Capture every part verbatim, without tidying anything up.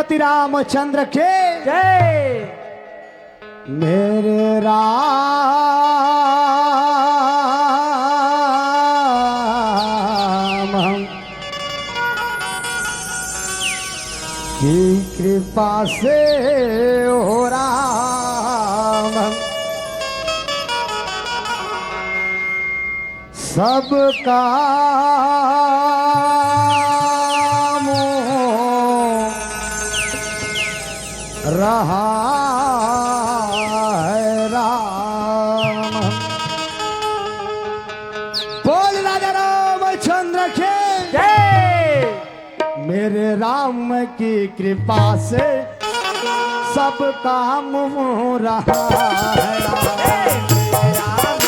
श्री रामचंद्र के। जय। मेरे राम की कृपा से, ओ राम, सब काम हो रहा है राम। बोल राजा रामचंद्र के। जय। मेरे राम की कृपा से सब काम हो रहा है। हे, मेरे राम की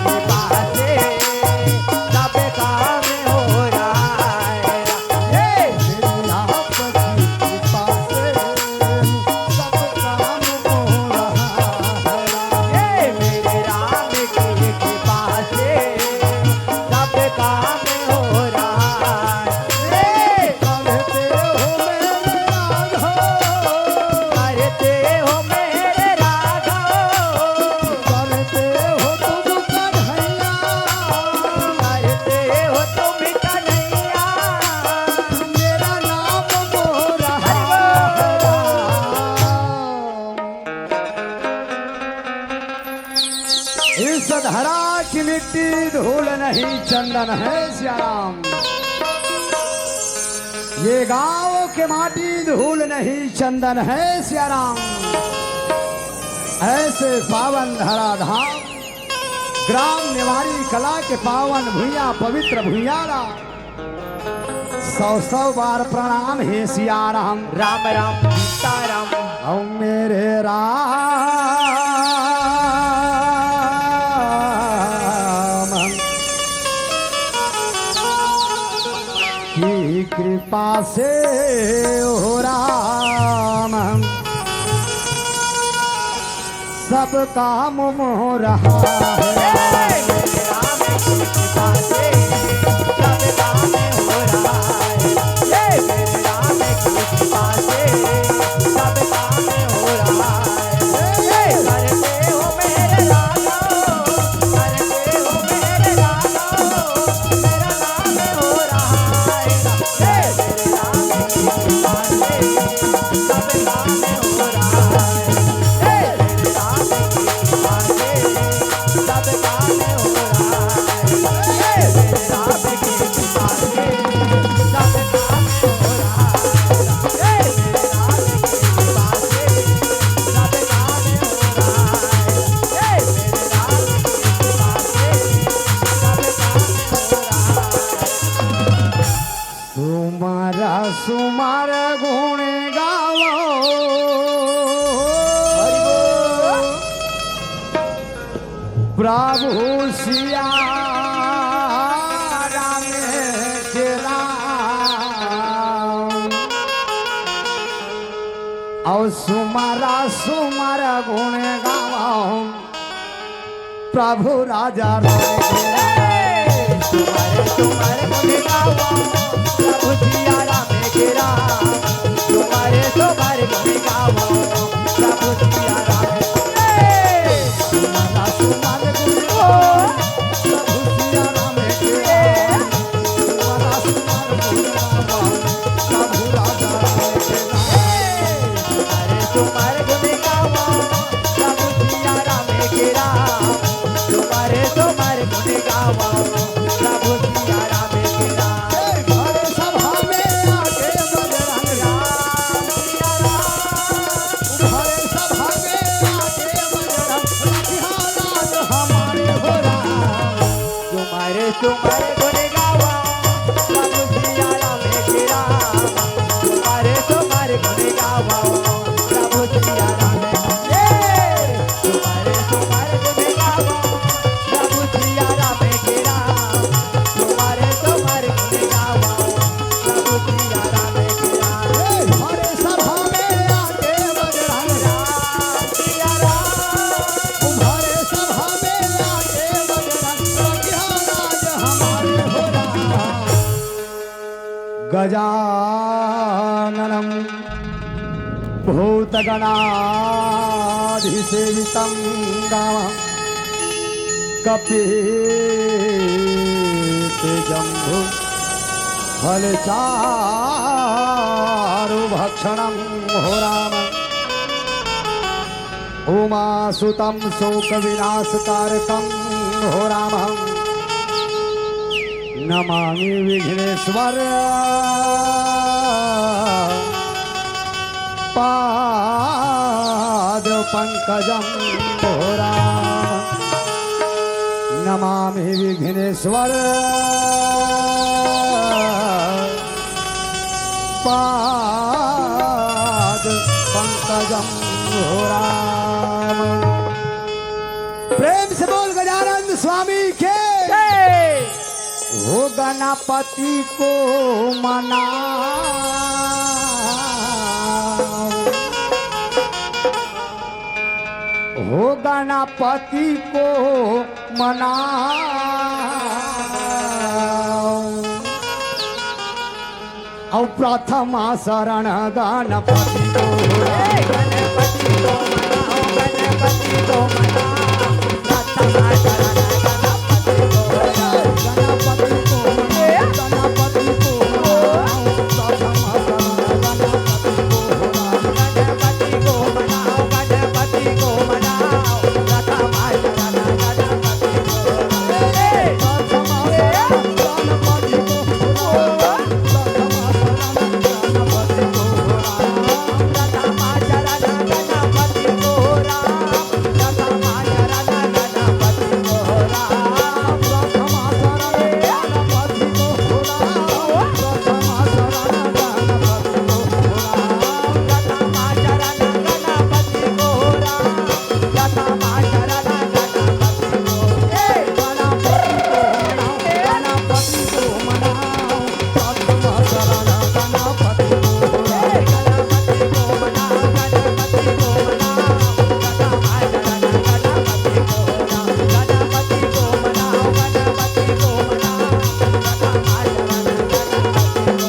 कृपा से सब काम हो रहा है। हे, मेरे राम की कृपा से सब काम हो रहा है। हे, मेरे राम की कृपा से सब काम हो रहा है। करते हो मेरे राघव। करते हो मेरे राघव। करते हो तुम कन्हैया। करते हो तुम कन्हैया। मेरा नाम हो रहा है राम। इस धरा की मिट्टी धूल नहीं चंदन है सिया राम। ये गांव के माटी धूल नहीं चंदन है सिया राम। ऐसे पावन धरा धाम, ग्राम नेवारी कला के पावन भुइयां, पवित्र भुइयां ला सौ सौ बार प्रणाम हे सिया राम। राम राम सीता राम। ओ मेरे राम की कृपा से, ओ राम, सब काम हो रहा है। तुम्हारा सुमर गुण गावो। प्रभु सिया राम के राम। और सुमरा सुमर गुण गावो। प्रभु राजा राम के राम। तुम्हारे तुम्हारे गुण गावो, प्रभु सिया राम के राम। तुम्हारे तुम्हारे गुण गावो, प्रभु सिया राम के राम। तुम्हारा तुम्हारे गुण गावो, प्रभु सिया राम के राम। तुम्हारा तुम्हारे गुण गावो, प्रभु राजा राम के राम। तुम्हारे तुम्हारे गुण गावो, प्रभु सिया राम के राम। तुम्हारे तुम्हारे गुण गावो, प्रभु सिया राम के राम। ए, भरे सभा में आके बजरंग राम सिया राम। भरे सभा में आके बजरंग रखिया लाज हमारे हो राम। तुम्हारे तुम्हारे गुण गावो, प्रभु सिया राम के राम। तुम्हारे तुम्हारे गुण गावो, प्रभु सिया राम। ए, तुम्हारे तुम्हारे गुण गावो, प्रभु सिया राम के राम। तुम्हारे तुम्हारे गुण गावो, प्रभु सिया राम के राम। ए, भरे सभा में आके बजरंग राम सिया राम। तुम्हारे सभा में आके बजरंग रखिया लाज हमारे हो राम। गजाननम भूतगणाधिसेवितं रामं कपित्थजम्बूफलचारुभक्षणं हो राम। उमासुतं शोकविनाशकारकं हो रामं नमामि विघ्नेश्वर पाद पंकजं हो राम नमामि विघ्नेश्वर पाद पंकजं हो राम। प्रेम से बोल गजानंद स्वामी के। जय। हो गणपति को मनाओ, हो गणपति को मनाओ। अउ प्रथमा शरण गणपति को। हे गणपति को मनाओ, गणपति को मनाओ, प्रथमा शरण गणपति को। गणपति को मनाओ, गणपति को मनाओ, प्रथमा शरण गणपति को। गणपति को मनाओ, गणपति को मनाओ, प्रथमा शरण गणपति को। हे प्रथमा शरण गणपति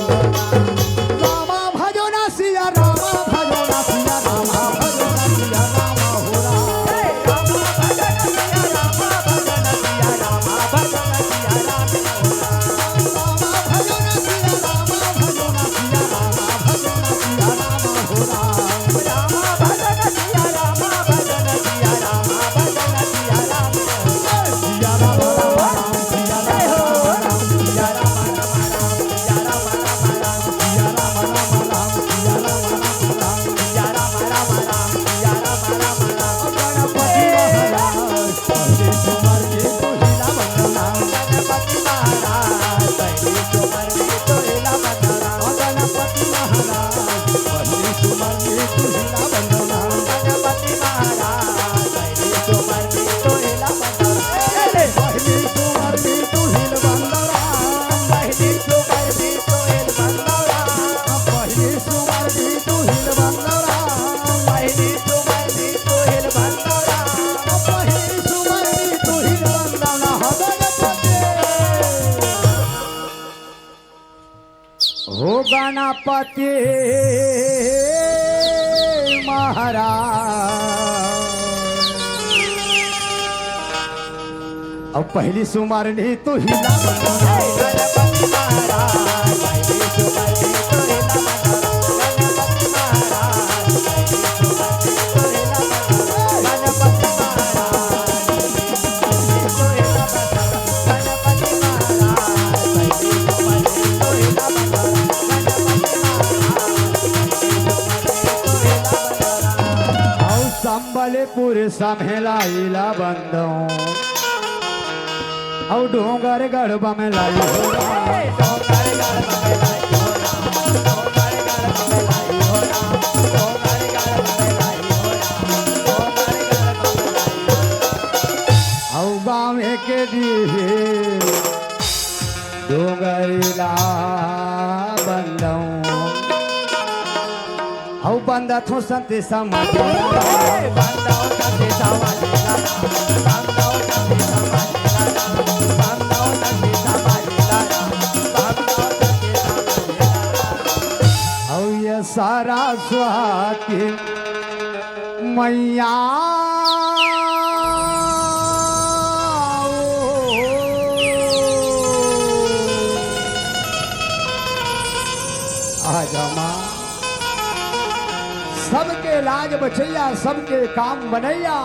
को। हो गणपति महाराज, अब पहली सुमरनी तू ही ला। अउ संबलपुर समेला इला बंदों, अउ डोंगरगढ़ बमेला हो। अउ गाँव के डीहे डोंगरीला बंदों, अउ बंदत हो संत समाज। अउ ये सारा स्वाति मैया। आजा माँ, सबके लाज बचैया, सबके काम बनैया।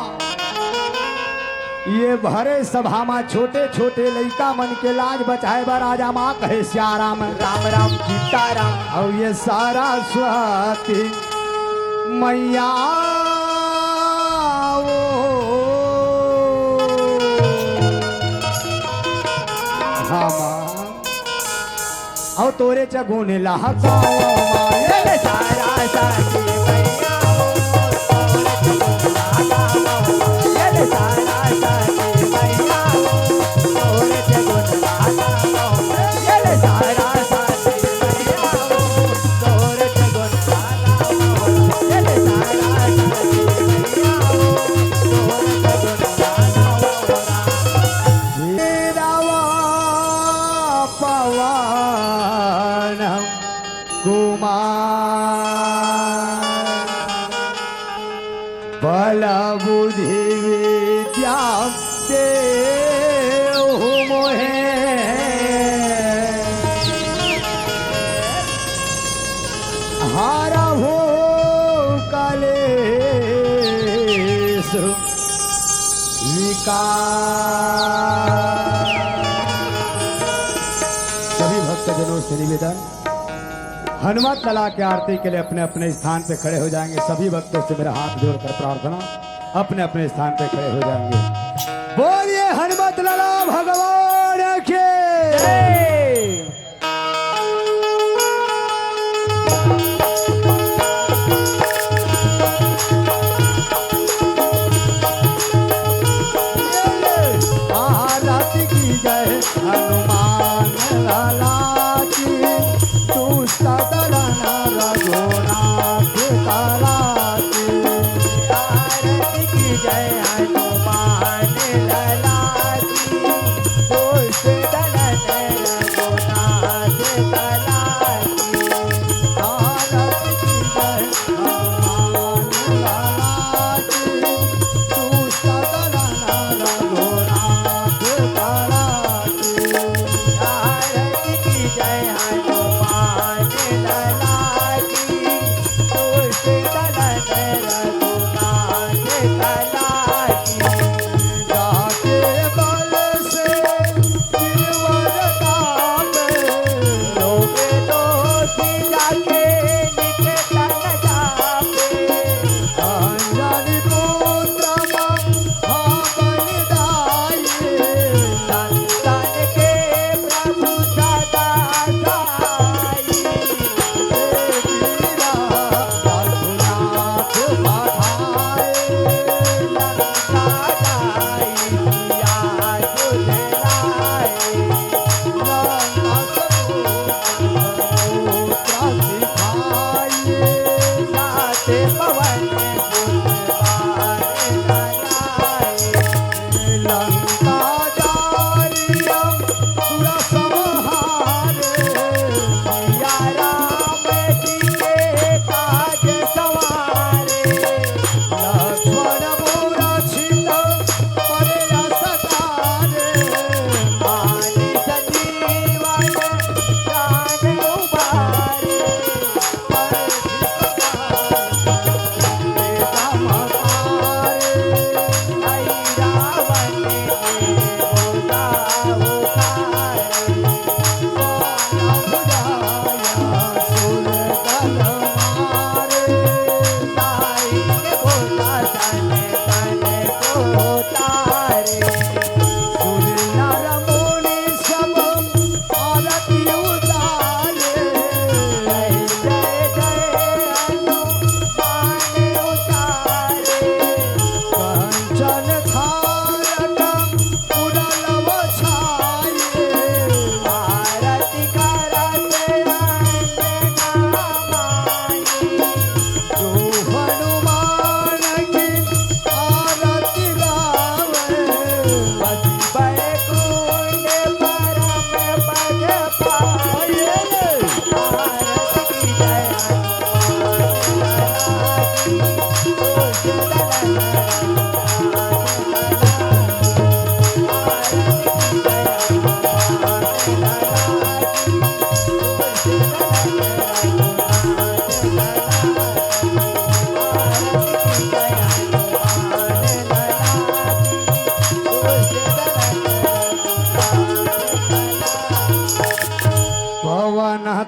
ये भरे सभा मा छोटे छोटे लइका मन के लाज बचाए बर आजा माँ, कहे सियाराम। राम राम सीताराम। अउ ये सारा स्वाति मैया ओ। हाँ माँ। अउ तोरे च गुन लहकावँ माँ, ये ले सारा स्वाति मैया ओ, तोरे च गुन लहकावँ माँ, ये ले सारा स्वाति मैया ओ, तोरे च गुन लहकावँ माँ, ये ले सारा स्वाति मैया ओ, तोरे च गुन लहकावँ माँ, ये ले सारा स्वाति मैया ओ, तोरे च गुन लहकावँ माँ। हे रावा पवन कुमार, बल बुद्धि विद्या देहु मोहे, हरहु कलेश विकार। सभी भक्तजनों से निवेदन, हनुमत लला के आरती के लिए अपने अपने स्थान पे खड़े हो जाएंगे। सभी भक्तों से मेरा हाथ जोड़कर प्रार्थना, अपने अपने स्थान पे खड़े हो जाएंगे। बोलिए हनुमत लला भगवान की। जय। आरती की जय हनुमान लाला की, दुष्ट दलन रघुनाथ लाला की। आरती की जय हनुमान लाला की, दुष्ट दलन रघुनाथ लाला की। आरती की जय हनुमान लाला की, दुष्ट दलन रघुनाथ लाला की। आरती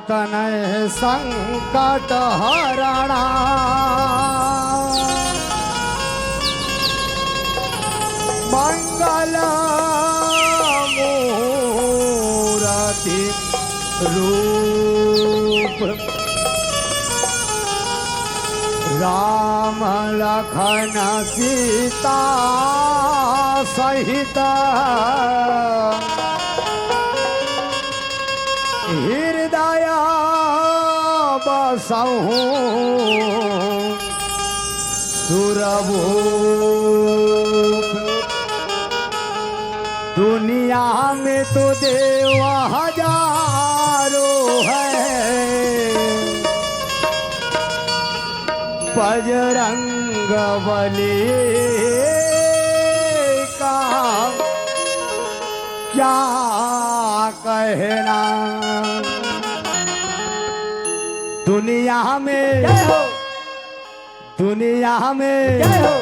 तनय संकट हरणा, मंगल मूरति रूप, राम लखन सीता सहित, हृदय बसहु सुरभूप। दुनिया में तो देव हजारों है, बजरंग बली का क्या कहना। दुनिया में, जय हो। दुनिया में, जय हो।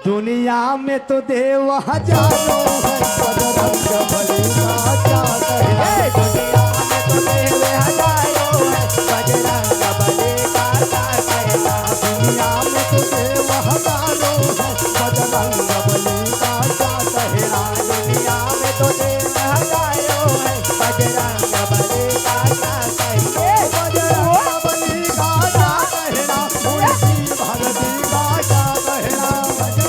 दुनिया में तो देव हजारों है, बजरंग बली का क्या कहना। हे, दुनिया में तो देव हजारों है, बजरंग बली का क्या कहना। दुनिया में तो देव हजारों है, बजरंग बली का क्या कहना। दुनिया में तो देव हजारों है, बजरंग बली का क्या कहना।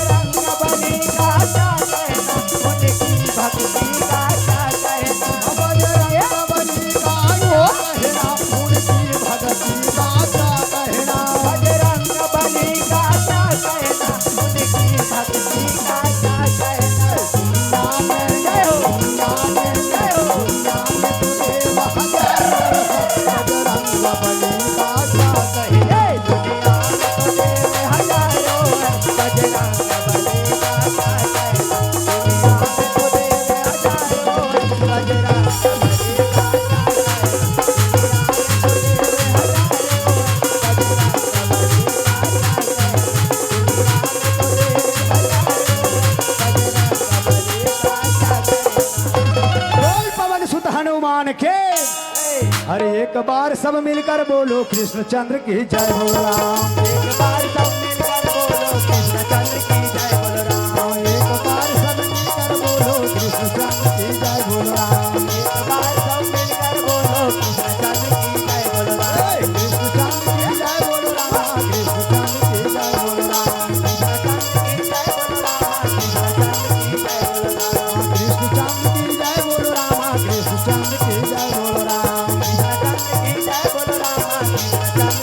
बजरंग बली का क्या कहना, उनकी भक्ति का क्या कहना। बजरंग बली का क्या कहना, उनकी भक्ति का क्या कहना। बजरंग बली का क्या कहना, उनकी भक्ति का क्या कहना। बजरंग बली का क्या कहना, उनकी भक्ति का क्या कहना। दुनिया में, जय हो, दुनिया में, जय हो, दुनिया में तो देव हजारों है, बजरंग बली का क्या कहना। दुनिया में तो देव हजारों है, बजरंग बली का क्या कहना। दुनिया में तो देव हजारों है, बजरंग बली का क्या कहना। दुनिया में तो देव हजारों है, बजरंग बली का क्या कहना। बोल पवन सुत हनुमान के। अरे एक बार सब मिलकर बोलो कृष्णचंद्र की जय बोलो राम। एक बार सब मिलकर बोलो कृष्णचंद्र की जय बोलो राम। एक बार सब मिलकर बोलो कृष्णचंद्र की जय बोलो राम। एक बार सब मिलकर बोलो कृष्णचंद्र की जय बोलो राम। कृष्णचंद्र की जय बोलो राम। कृष्णचंद्र की जय बोलो राम। कृष्णचंद्र की जय बोलो राम। कृष्णचंद्र की जय बोलो राम। कृष्णचंद्र की जय बोलो राम। कृष्णचंद्र की जय बोलो राम। कृष्णचंद्र की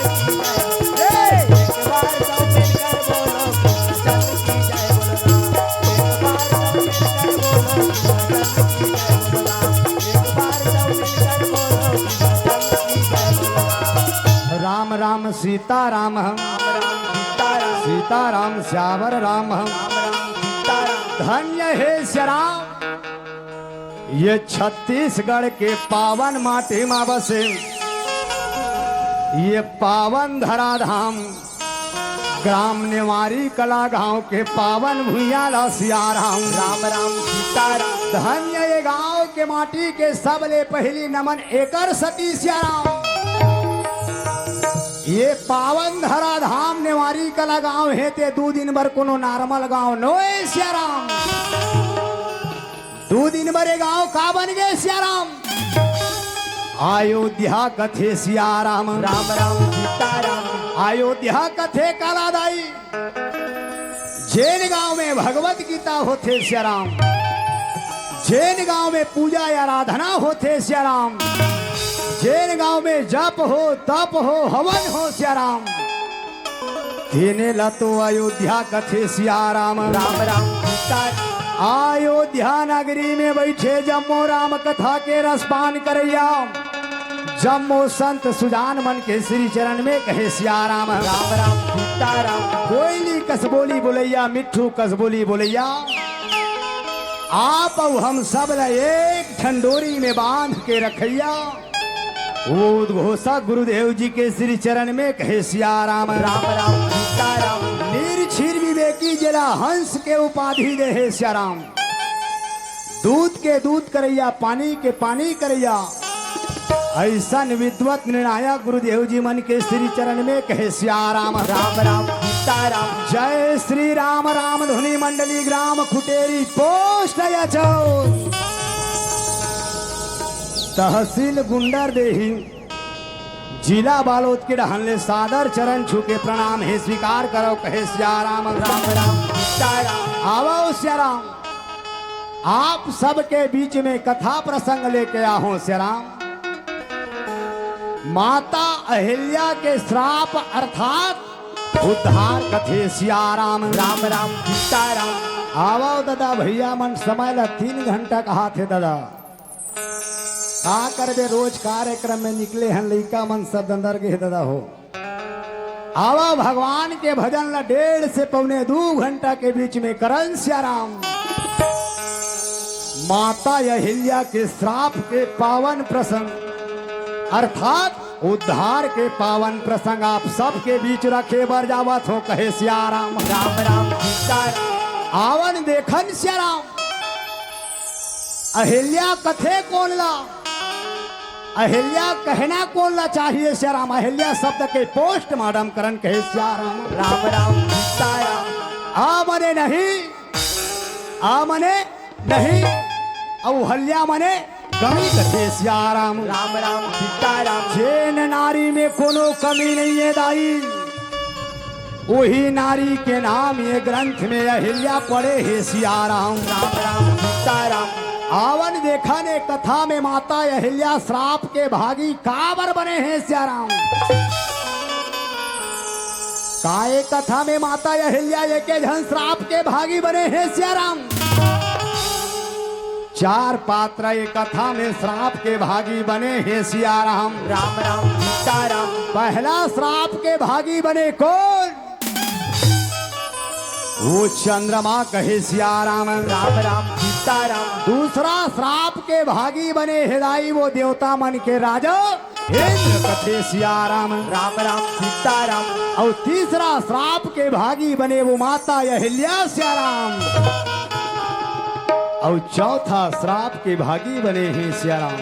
जय बोलो। एक बार सब मिलकर बोलो कृष्णचंद्र की जय बोलो राम। एक बार सब मिलकर बोलो कृष्णचंद्र की जय बोलो राम। एक बार सब मिलकर बोलो कृष्णचंद्र की जय बोलो राम। राम राम सीता राम। राम राम सीता राम। सीता राम सियावर राम। राम राम सीता राम। धन्य हे सिया राम, ये छत्तीसगढ़ के पावन माटी मा बसे ये पावन धराधाम ग्राम नेवारी कला गांव के पावन भुइयां ला सिया राम। राम राम सीता राम। धन्य ये गांव के माटी के सबले पहिली नमन एकर सती सिया राम। ये पावन धराधाम नेवारी कला गांव हे ते दू दिन बर कोनो normal गांव नोय सिया राम। दू दिन बर ये गांव का बन गे सिया राम? अयोध्या कथे सिया राम। राम राम सीता राम। अयोध्या कथे काला दाई, जेन गांव में भगवत गीता होथे सिया राम, जेन गांव में पूजा आराधना होथे सिया राम, जेन गांव में जप हो, तप हो, हवन हो सिया राम, तेने ला तो अयोध्या कथे सिया राम। राम राम सीता। अयोध्या नगरी में बइठे जम्मो राम कथा के रसपान करइया, जम्मो संत सुजान मन के श्री चरण में कहे सिया राम। राम राम सीता राम। कोयली कस बोली बोलइया, मिट्ठू कस बोली बोलइया, आप अउ हम सब ला एक ठन डोरी में बांध के रखइया। वो उद्घोषक गुरुदेव जी के श्री चरण में कहे सिया राम। राम राम सीता राम। निर्छीर विवेकी जेला हंस के उपाधि दे हे सिया राम। दूध के दूध करइया, पानी के पानी करइया, अइसन विद्वत निर्णायक गुरुदेव जी मन के श्री चरण में कहे सिया राम। राम राम सीता राम। जय श्री राम राम धुनी मंडली ग्राम खुटेरी पोस्ट अछौद तहसील गुंडरदेही जिला बालोद के डहन ले सादर चरण छू के प्रणाम हे स्वीकार करो कहे सिया राम। राम राम सीता राम। आवो सिया राम। आप सबके बीच में कथा प्रसंग लेके आहों सिया राम। माता अहिल्या के श्राप अर्थात उद्धार कथे सिया राम। राम राम सीता राम। आवो दादा भैया मन समय ला तीन घंटा कहाथे दादा। का करबे रोज कार्यक्रम में निकले हन लइका मन सब दंदर गे हे दादा हो। आवा भगवान के भजन ला डेढ़ से पौने दू घंटा के बीच में करन सिया राम। माता अहिल्या के श्राप के पावन प्रसंग अर्थात उद्धार के पावन प्रसंग आप सबके बीच रखे बर जावत हों कहे सिया राम। राम राम सीता राम। आवन देखन सिया राम। अहिल्या कथे कोन ला? अहिल्या कहना कोन ला चाहिए सिया राम? अहिल्या शब्द के पोस्टमार्टम करन कहे सिया राम। राम राम सीता राम। आ मने नहीं, आ मने नहीं, अउ हल्या मने कमी कथे सिया राम। राम राम सीता राम। जेन नारी में कोनो कमी नहीं है दाई, वही नारी के नाम ये ग्रंथ में अहिल्या पड़े हे सिया राम। राम राम सीता राम। आवन देखन ए कथा में माता अहिल्या श्राप के भागी काबर बने हे सिया राम? का ए कथा में माता अहिल्या एके झन श्राप के भागी बने हे सिया राम? चार पात्र ए कथा में श्राप के भागी बने हे सिया राम। राम राम सीता राम। पहला श्राप के भागी बने कोन? वो चंद्रमा कहे सिया राम। राम राम सीता राम। दूसरा श्राप के भागी बने हे दाई वो देवता मन के राजा इंद्र कथे सिया राम। राम राम सीता राम। अउ तीसरा श्राप के भागी बने वो माता अहिल्या सिया राम। अउ चौथा श्राप के भागी बने हे सिया राम।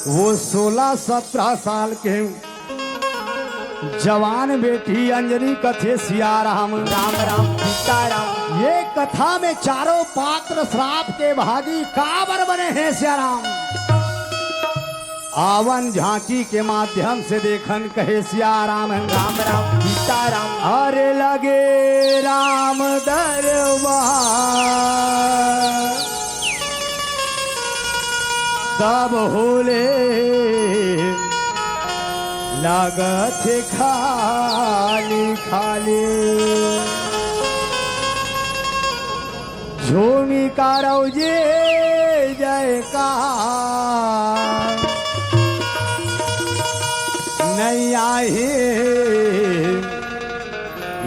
वो सोलह सत्रह साल के जवान बेटी अंजनी कथे सिया राम। राम राम सीता राम। ये कथा में चारों पात्र श्राप के भागी काबर बने हे सिया राम? आवन झांकी के माध्यम से देखन कहे सिया राम। राम राम सीता राम। अरे लगे राम दरबार तब होले लागत खाली खाली। झूमी करौ जे जयकार। नहीं आही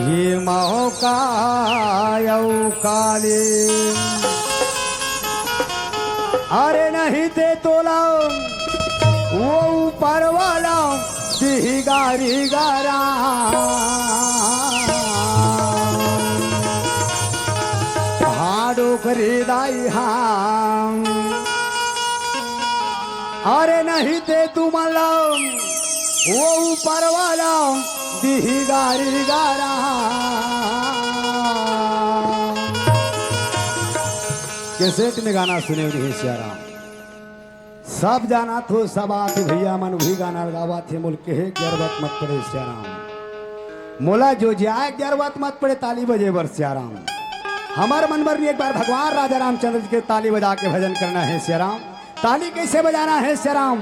ये मौका अउ काली। अरे नहीं ते तोला वो ऊपर वाला दिही गारी गारा। हाडो करी दाई हम। अरे नहीं ते तू मला वो ऊपर वाला दिही गारी गारा। कैसेट में गाना सुने हुए हैं सिया राम। सब जानत हो, सब आत भैया मन उही गाना गावत हे, मोला कहे के जरूरत मत पड़े सिया राम। मोला जो जाए के जरूरत मत पड़े, ताली बजे बर सिया राम। हमर मन बर एक बार भगवान राजा रामचंद्र जी के ताली बजा के भजन करना हे सिया राम। ताली कैसे बजाना हे सिया राम?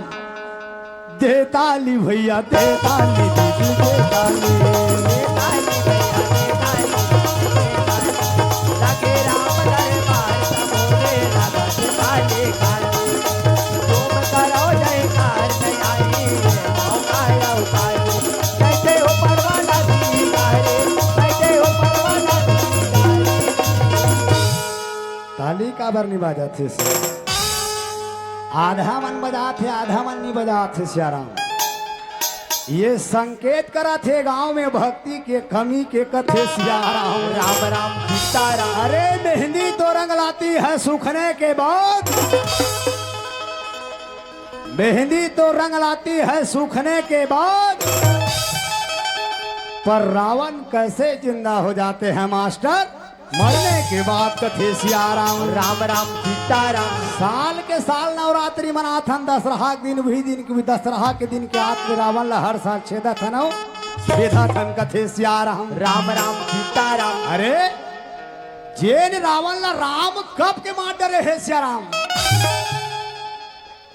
दे ताली भैया, दे ताली, दीदी दे ताली। दे ताली भैया, दे ताली, दीदी दे ताली। लगे राम दरबार सबोरे लगत काली काली। तुम करो जयकार जय आई रे मौका अवतारी। जैसे ऊपर वाला दिही गारी, जैसे ऊपर वाला दिही गारी। ताली काबर नहीं बाजत हे सिया? आधा मन बजात हे, आधा मन नहीं बजात हे सिया राम। ये संकेत करत हे गांव में भक्ति के कमी के कथे सिया राम। राम राम सीता राम। अरे मेहंदी तो रंग लाती है सूखने के बाद। मेहंदी तो रंग लाती है सूखने के बाद, पर रावण कैसे जिंदा हो जाते हैं मास्टर? मरने के बाद, कथे सियाराम। राम राम सीताराम। साल के साल नवरात्रि मनाथन, दसरहा के दिन, वही दिन के, दसरहा के दिन के आत में रावण ला हर साल छेदत हन, छेदत हन, कथे सियाराम। राम राम सीताराम। अरे, जेन रावण ला राम कब के मार डरे हे सियाराम,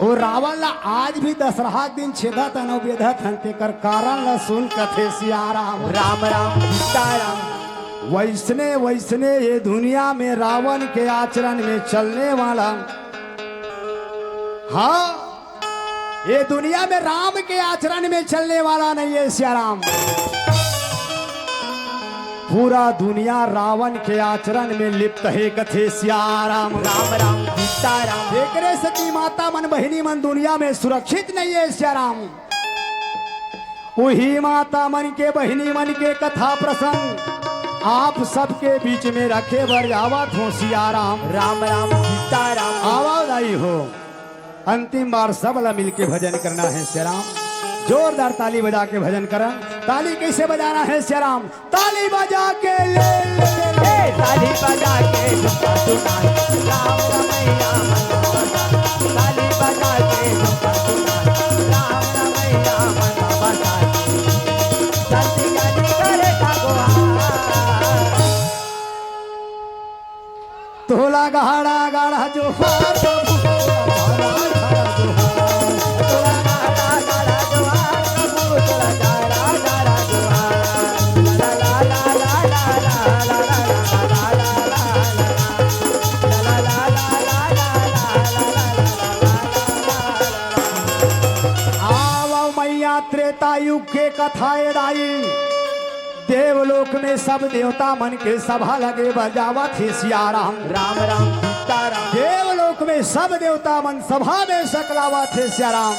ओ रावण ला आज भी दसरहा के दिन छेदत हन अउ बेधत हन, तेकर कारण ला सुन, कथे सियाराम। राम राम सीताराम। वैसने वैसने ये दुनिया में रावण के आचरण में चलने वाला, हाँ, ये दुनिया में राम के आचरण में चलने वाला नहीं है सियाराम। पूरा दुनिया रावण के आचरण में लिप्त हे, कथे सियाराम। राम राम सीताराम। एकरे सेती माता मन, बहिनी मन दुनिया में सुरक्षित नहीं है सियाराम। उही माता मन के, बहिनी मन के कथा प्रसंग आप सबके बीच में रखे बर जावत हों सियाराम। राम राम सीताराम। आवा दाई हो। अंतिम बार सब ला मिलके भजन करना है सियाराम। जोरदार ताली बजा के भजन करन। ताली कैसे बजाना है सियाराम? ताली बजा के ले, ले, ले, ले। ए, ताली बजा के झुमका सुना, राम रमैया मन बसा। ताली बजा के झुमका सुना, राम रमैया मन बसा। जल्दी जल्दी करे का गुहार। तोला गाड़ा गाड़ा जोहार प्रभु, तोला गाड़ा गाड़ा जोहार। तोला गाड़ा गाड़ा जोहार प्रभु, तोला गाड़ा गाड़ा जोहार। ला ला ला ला ला। आवा मैया, त्रेता युग के कथा ए दाई। देवलोक में सब देवता मन के सभा लगे बर जावत हे सियाराम। राम राम सीताराम। देवलोक में सब देवता मन सभा में सकलावत हे सियाराम।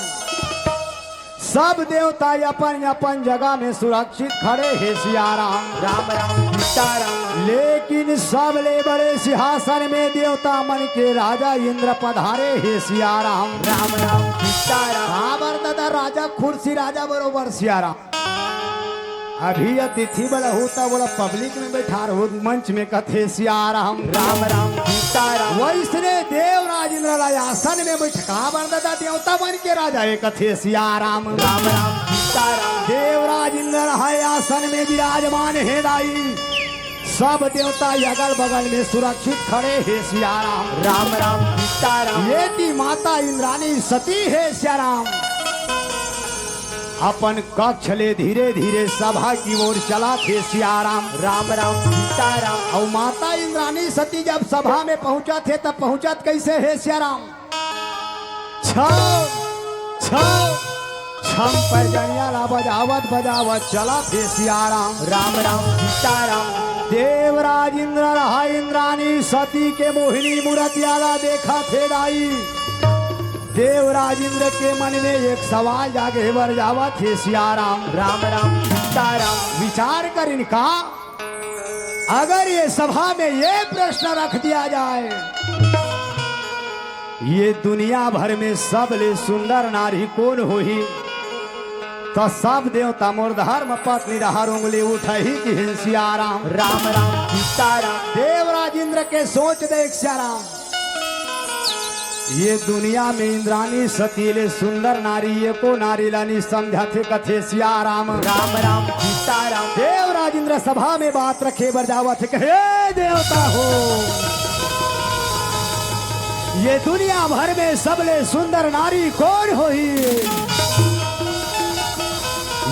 सब देवता अपन अपन जगह में सुरक्षित खड़े हे सियाराम। राम राम सीताराम। लेकिन सबले बड़े सिंहासन में देवता मन के राजा इंद्र पधारे हे सियाराम। राम राम सीताराम। काबर दादा, राजा कुर्सी राजा बरोबर सियाराम। अभी अतिथि बलहू त बोला पब्लिक में बैठा रहो, मंच में कथे सियाराम। राम राम सीताराम। वैसने देवराज इंद्र ला आसन में बैठ, काबर दादा, देवता मन के राजा ए कथे सियाराम। राम राम सीताराम। देवराज इंद्र है आसन में विराजमान हे दाई। सब देवता अगल बगल में सुरक्षित खड़े हे सियाराम। राम राम सीताराम। एती माता इंद्राणी सती हे सियाराम। अपन कक्ष ले धीरे धीरे सभा की ओर चलत हे सियाराम। राम राम सीताराम। अउ माता इंद्राणी सती जब सभा में पहुंचत हे, तब पहुंचत कैसे हे सियाराम? छम छम छम पैजनिया ला बजावत बजावत चलत हे सियाराम। राम राम सीताराम। देवराज इंद्र रहा इंद्राणी सती के मोहिनी मूरतिया ला देखत हे दाई। देवराज इंद्र के मन में एक सवाल जागे बर जावत हे सियाराम। राम राम सीताराम। विचार करिन का, अगर ये सभा में ये प्रश्न रख दिया जाए, ये दुनिया भर में सबले सुंदर नारी कोन होही, त सब देवता मोर धर्म पत्नी डहर उंगली उठही किहिन सियाराम। राम राम सीताराम। देवराज इंद्र के सोच देख सियाराम। ये दुनिया में इंद्राणी सती ले सुंदर नारी एको नारी ला नी समझत हे कथे सियाराम। राम राम सीताराम। देवराज इंद्र सभा में बात रखे बर जावत हे, कहे, "ए देवता हो, ये दुनिया भर में सबले सुंदर नारी कोन होही?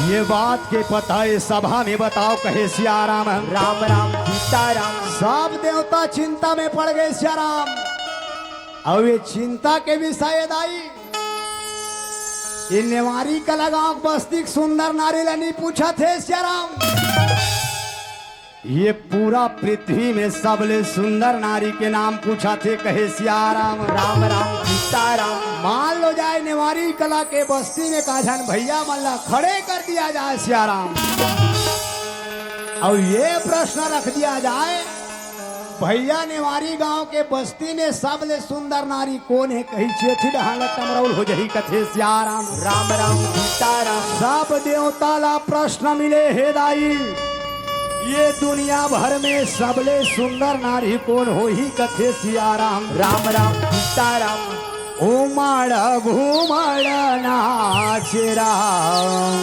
ये बात के पता ए सभा में बताव," कहे सियाराम। राम राम सीताराम। सब देवता चिंता में पड़ गए सियाराम। अउ ये चिंता के विषय दाई, ये नेवारी कला गांव बस्ती के सुंदर नारी ला नी पूछत हे सियाराम। ये पूरा पृथ्वी में सबले सुंदर नारी के नाम पूछत हे कहे सियाराम। राम राम सीताराम। मान लो जाए नेवारी कला के बस्ती में का झन भैया मन ला खड़े कर दिया जाए सियाराम, अउ ये प्रश्न रख दिया जाए भैया, नेवारी गांव के बस्ती में सबले सुंदर नारी कोन हे? कही चेथी डहान ल टमरौल हो जही, कथे सियाराम। राम राम सीताराम। सब देवता ला प्रश्न मिले, हे दाई, ये दुनिया भर में सबले सुंदर नारी कोन होही? कथे सियाराम। राम राम सीताराम। उमड़ घुमड़ नाचे राम।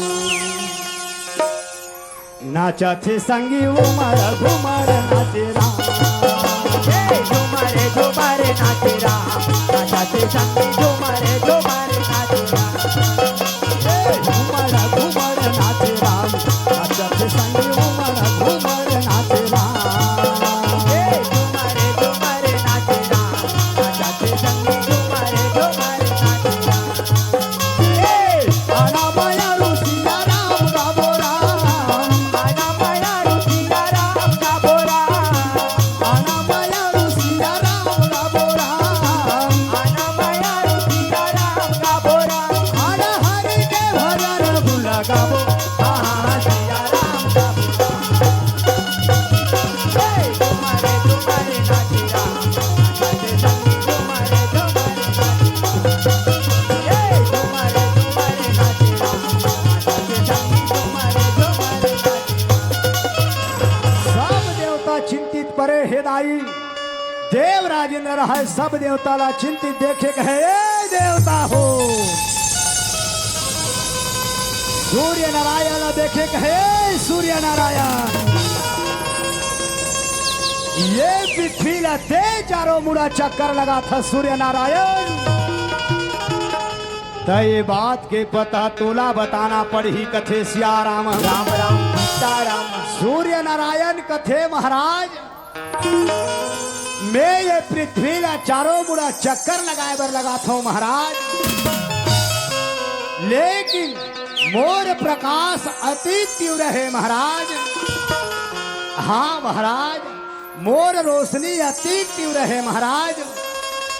नाचथे संगी उमड़ घुमड़ नाचे राम। हे झुमर झुमर नाचे राम, नाचथे संगी झुमर झुमर नाचे राम। हे झुमर झुमर नाचे राम, नाचथे संगी उमड़ घुमड़ नाचे राम। हे झुमर झुमर नाचे राम, नाचथे संगी झुमर झुमर नाचे राम। ए, आना माया रुचिया राम गाबो राम। आना माया रुचिया राम गाबो राम। आना माया रुचिया राम गाबो राम। आना माया रुचिया राम गाबो राम। आना हरि के भजन गुण गाबो। हाँ, हाँ, सिया राम गाबो राम। ए, तुम्हारे, तुम्हारे नाचे राम। सब देवता चिंतित परे, हे दाई। देवराज इंद्र रहय, सब देवता ला चिंतित देखे कहे, "ए देवता हो, सूर्य नारायण ला देखे कहे, ए सूर्य नारायण।" ये पृथ्वी ला ते चारों मुड़ा चक्कर लगाथस सूर्य नारायण, त ये बात के पता तोला बताना पड़ही, कथे सियाराम। राम राम सीताराम। सूर्य नारायण कथे, महाराज, मैं ये पृथ्वी ला चारों मुड़ा चक्कर लगाए बर लगाथंव महाराज, लेकिन मोर प्रकाश अति तीव्र हे महाराज। हाँ महाराज, मोर रोशनी अति तीव्र हे महाराज,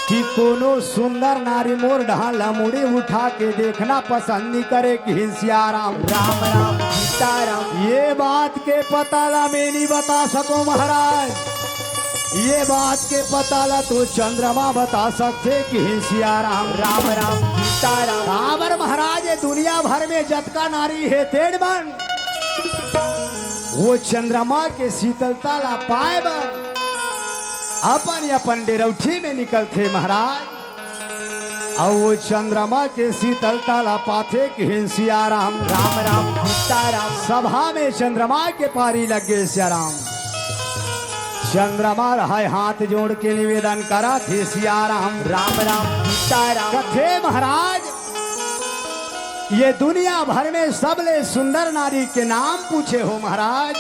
कि कोनो सुंदर नारी मोर डहान ला मुड़ी उठा के देखना पसंद नइ करे, किहिन सियाराम। राम राम सीताराम। ये बात के पता ला मैं नइ बता सकों महाराज, ये बात के पता ला तो चंद्रमा बता सकथे, किहिन सियाराम। राम राम सीताराम। काबर महाराज, ये दुनिया भर में जतका नारी हे तेन मन वो चंद्रमा के शीतलता ला पाए बर अपन अपन डेरौठी में निकलथे महाराज, अउ वो चंद्रमा के शीतलता ला पाथे, किहिन सियाराम। राम राम सीताराम। सभा में चंद्रमा के पारी लग गे सियाराम। चंद्रमा रहय हाथ जोड़ के निवेदन करथे सियाराम। राम राम सीताराम। कथे महाराज, ये दुनिया भर में सबले सुंदर नारी के नाम पूछे हो महाराज,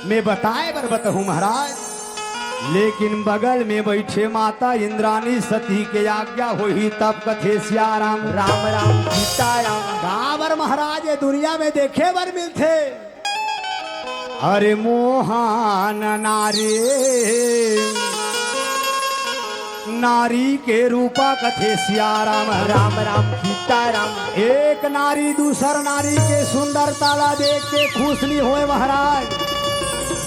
मैं बताए बर बतहूं महाराज, लेकिन बगल में बैठे माता इंद्राणी सती के आज्ञा होही तब, कथे सियाराम। राम राम सीताराम। काबर महाराज, ये दुनिया में देखे बर मिलथे। अरे मोहन नारी, नारी के रूपा कथे सियाराम। राम राम सीताराम। एक नारी दूसर नारी के सुंदरता ला देख के खुश नइ होय महाराज,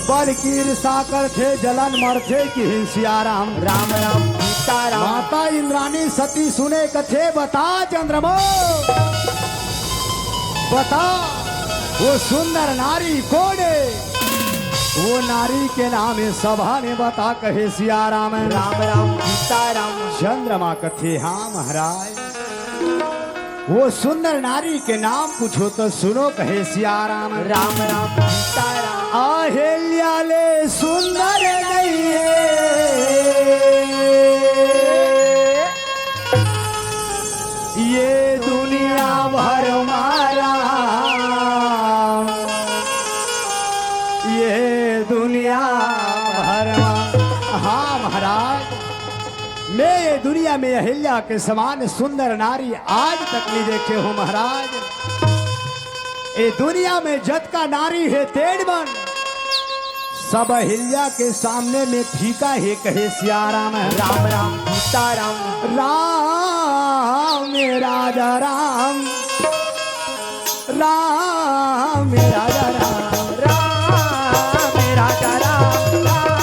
बल्कि ईर्षा करथे, जलन मरथे, किहिन सियाराम। राम राम सीताराम। माता इंद्राणी सती सुने कथे, बता चंद्रमा, बता, वो सुंदर नारी कोन हे? वो नारी के नाम हे सभा में बता, कहे सियाराम। राम राम सीताराम। चंद्रमा कथे, हाँ महाराज, वो सुंदर नारी के नाम पूछो तो सुनो, कहे सियाराम। राम राम सीताराम। अहिल्या ले सुंदर नइ हे ये दुनिया भर मा राम, ये दुनिया भर मा। हाँ महाराज, मैं ये दुनिया में अहिल्या के समान सुंदर नारी आज तक नइ देखे हों महाराज। ये दुनिया में जतका नारी हे तेन मन सब अहिल्या के सामने में फीका हे, कहे सियाराम। राम राम सीताराम। राम राजा राम, राम राजा राम। राम राजा राम, राम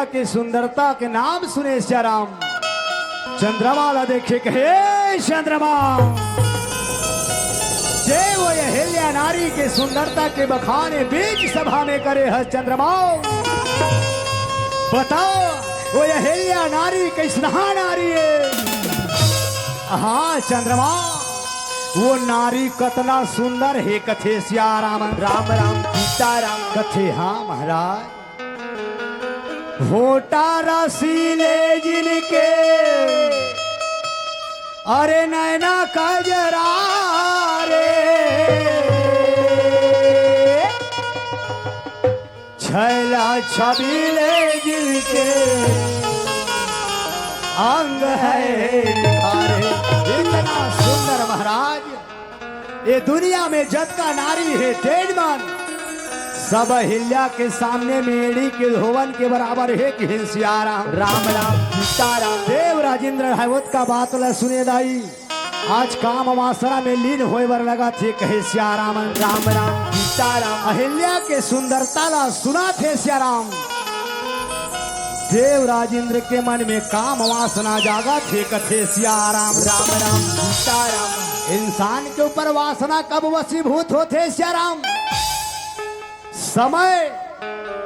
के सुंदरता के नाम सुने सियाराम। चंद्रमा ला देखे कहे, "चंद्रमा, देव अहिल्या नारी के सुंदरता के बखान ए बीच सभा में करे हस चंद्रमा। बताओ, वो अहिल्या नारी कइसनहा नारी हे?" "हाँ चंद्रमा, वो नारी कतना सुंदर हे," कथे सियाराम। राम राम सीताराम। कथे, "हाँ महाराज।" होठा रसीले जिनके, अरे नैना कजरा रे, छैला छबीले जिनके, अंग है निखारे। इतना सुंदर महाराज, ये दुनिया में जतका नारी हे तेन मन, सब अहिल्या के सामने में एड़ी के धोवन के बराबर हे, कहे सियाराम। राम राम सीताराम। देव राजेंद्र हे, ओतका बात ला सुने दाई, आज काम वासना में लीन होय बर लगथे, कहे सियाराम। राम राम सीताराम। अहिल्या के सुंदरता ला सुनथे सियाराम। देव राजेंद्र के मन में काम वासना जागथे, कथे सियाराम। राम राम सीताराम। इंसान के ऊपर वासना कब वशीभूत होथे सियाराम? समय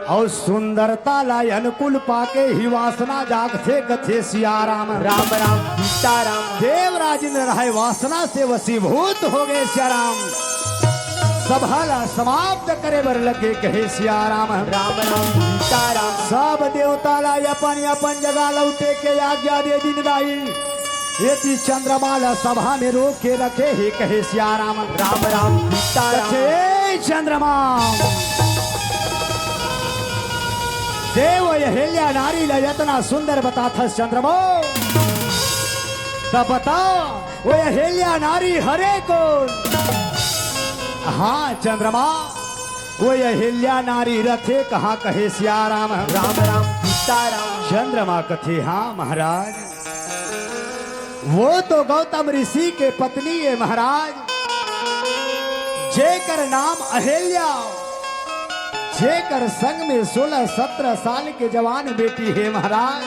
अउ सुंदरता ला अनुकूल पाके ही वासना जागथे, कथे सियाराम। राम राम सीताराम। देव राजेंद्र हे वासना से वशीभूत हो गे सियाराम। सभा ला समाप्त करे बर लगे, कहे सियाराम। राम राम सीताराम। सब देवता ला अपन अपन जगह लौटे के आज्ञा दे दिन दाई। एती चंद्रमा ला सभा में रोक के रखे हे, कहे सियाराम। राम राम सीताराम। कथे, "चंद्रमा, देव अहिल्या नारी ला एतना सुंदर बताथस चंद्रमा, त बता, वो अहिल्या नारी हरे कोन?" "हाँ चंद्रमा, वो अहिल्या नारी रथे कहाँ?" कहे सियाराम। राम राम सीताराम। चंद्रमा कथे, "हाँ महाराज, वो तो गौतम ऋषि के पत्नी हे महाराज, जेकर नाम अहिल्या, जेकर संग में सोलह सत्रह साल के जवान बेटी हे महाराज,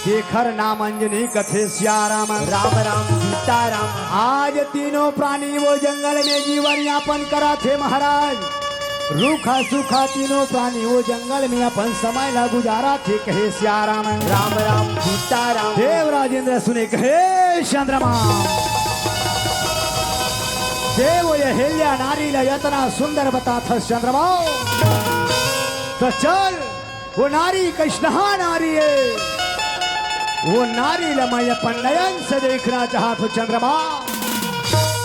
तेखर नाम अंजनी," कथे सियाराम। राम राम सीताराम। आज तीनों प्राणी वो जंगल में जीवन यापन करथे महाराज। रूखा सूखा तीनों प्राणी वो जंगल में अपन समय ला गुजारथे, कहे सियाराम। राम राम सीताराम। देव राजेंद्र सुने कहे, "चंद्रमा, देव अहिल्या नारी ला एतना सुंदर बताथस चंद्रमा, त चल वो नारी कइसनहा नारी हे, वो नारी ला मैं अपन नयन से देखना चाहत हों चंद्रमा।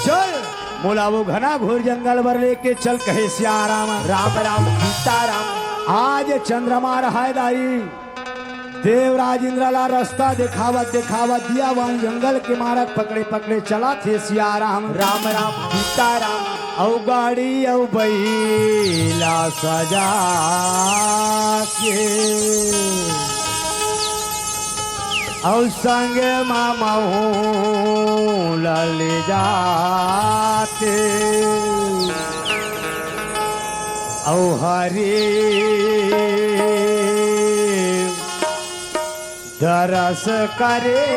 चल, मोला वो घना घोर जंगल बर लेके चल," कहे सियाराम। राम राम सीताराम। आज चंद्रमा रहाय दाई, देवराज इंद्र ला रस्ता देखावत देखावत दिया वन जंगल के मारग पकड़े पकड़े चलथे सियाराम। राम राम सीताराम। अउ गाड़ी अउ बइला सजा के, अउ संग म महूं ल ले जाथे, अउ हरि दरस करे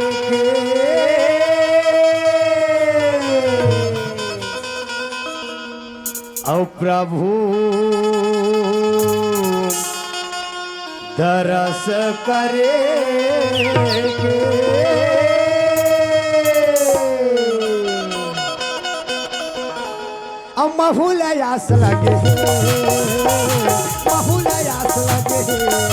के, अउ प्रभु दरस करे के। अउ महूं ल आस लगे हे, महूं ल आस लगे हे।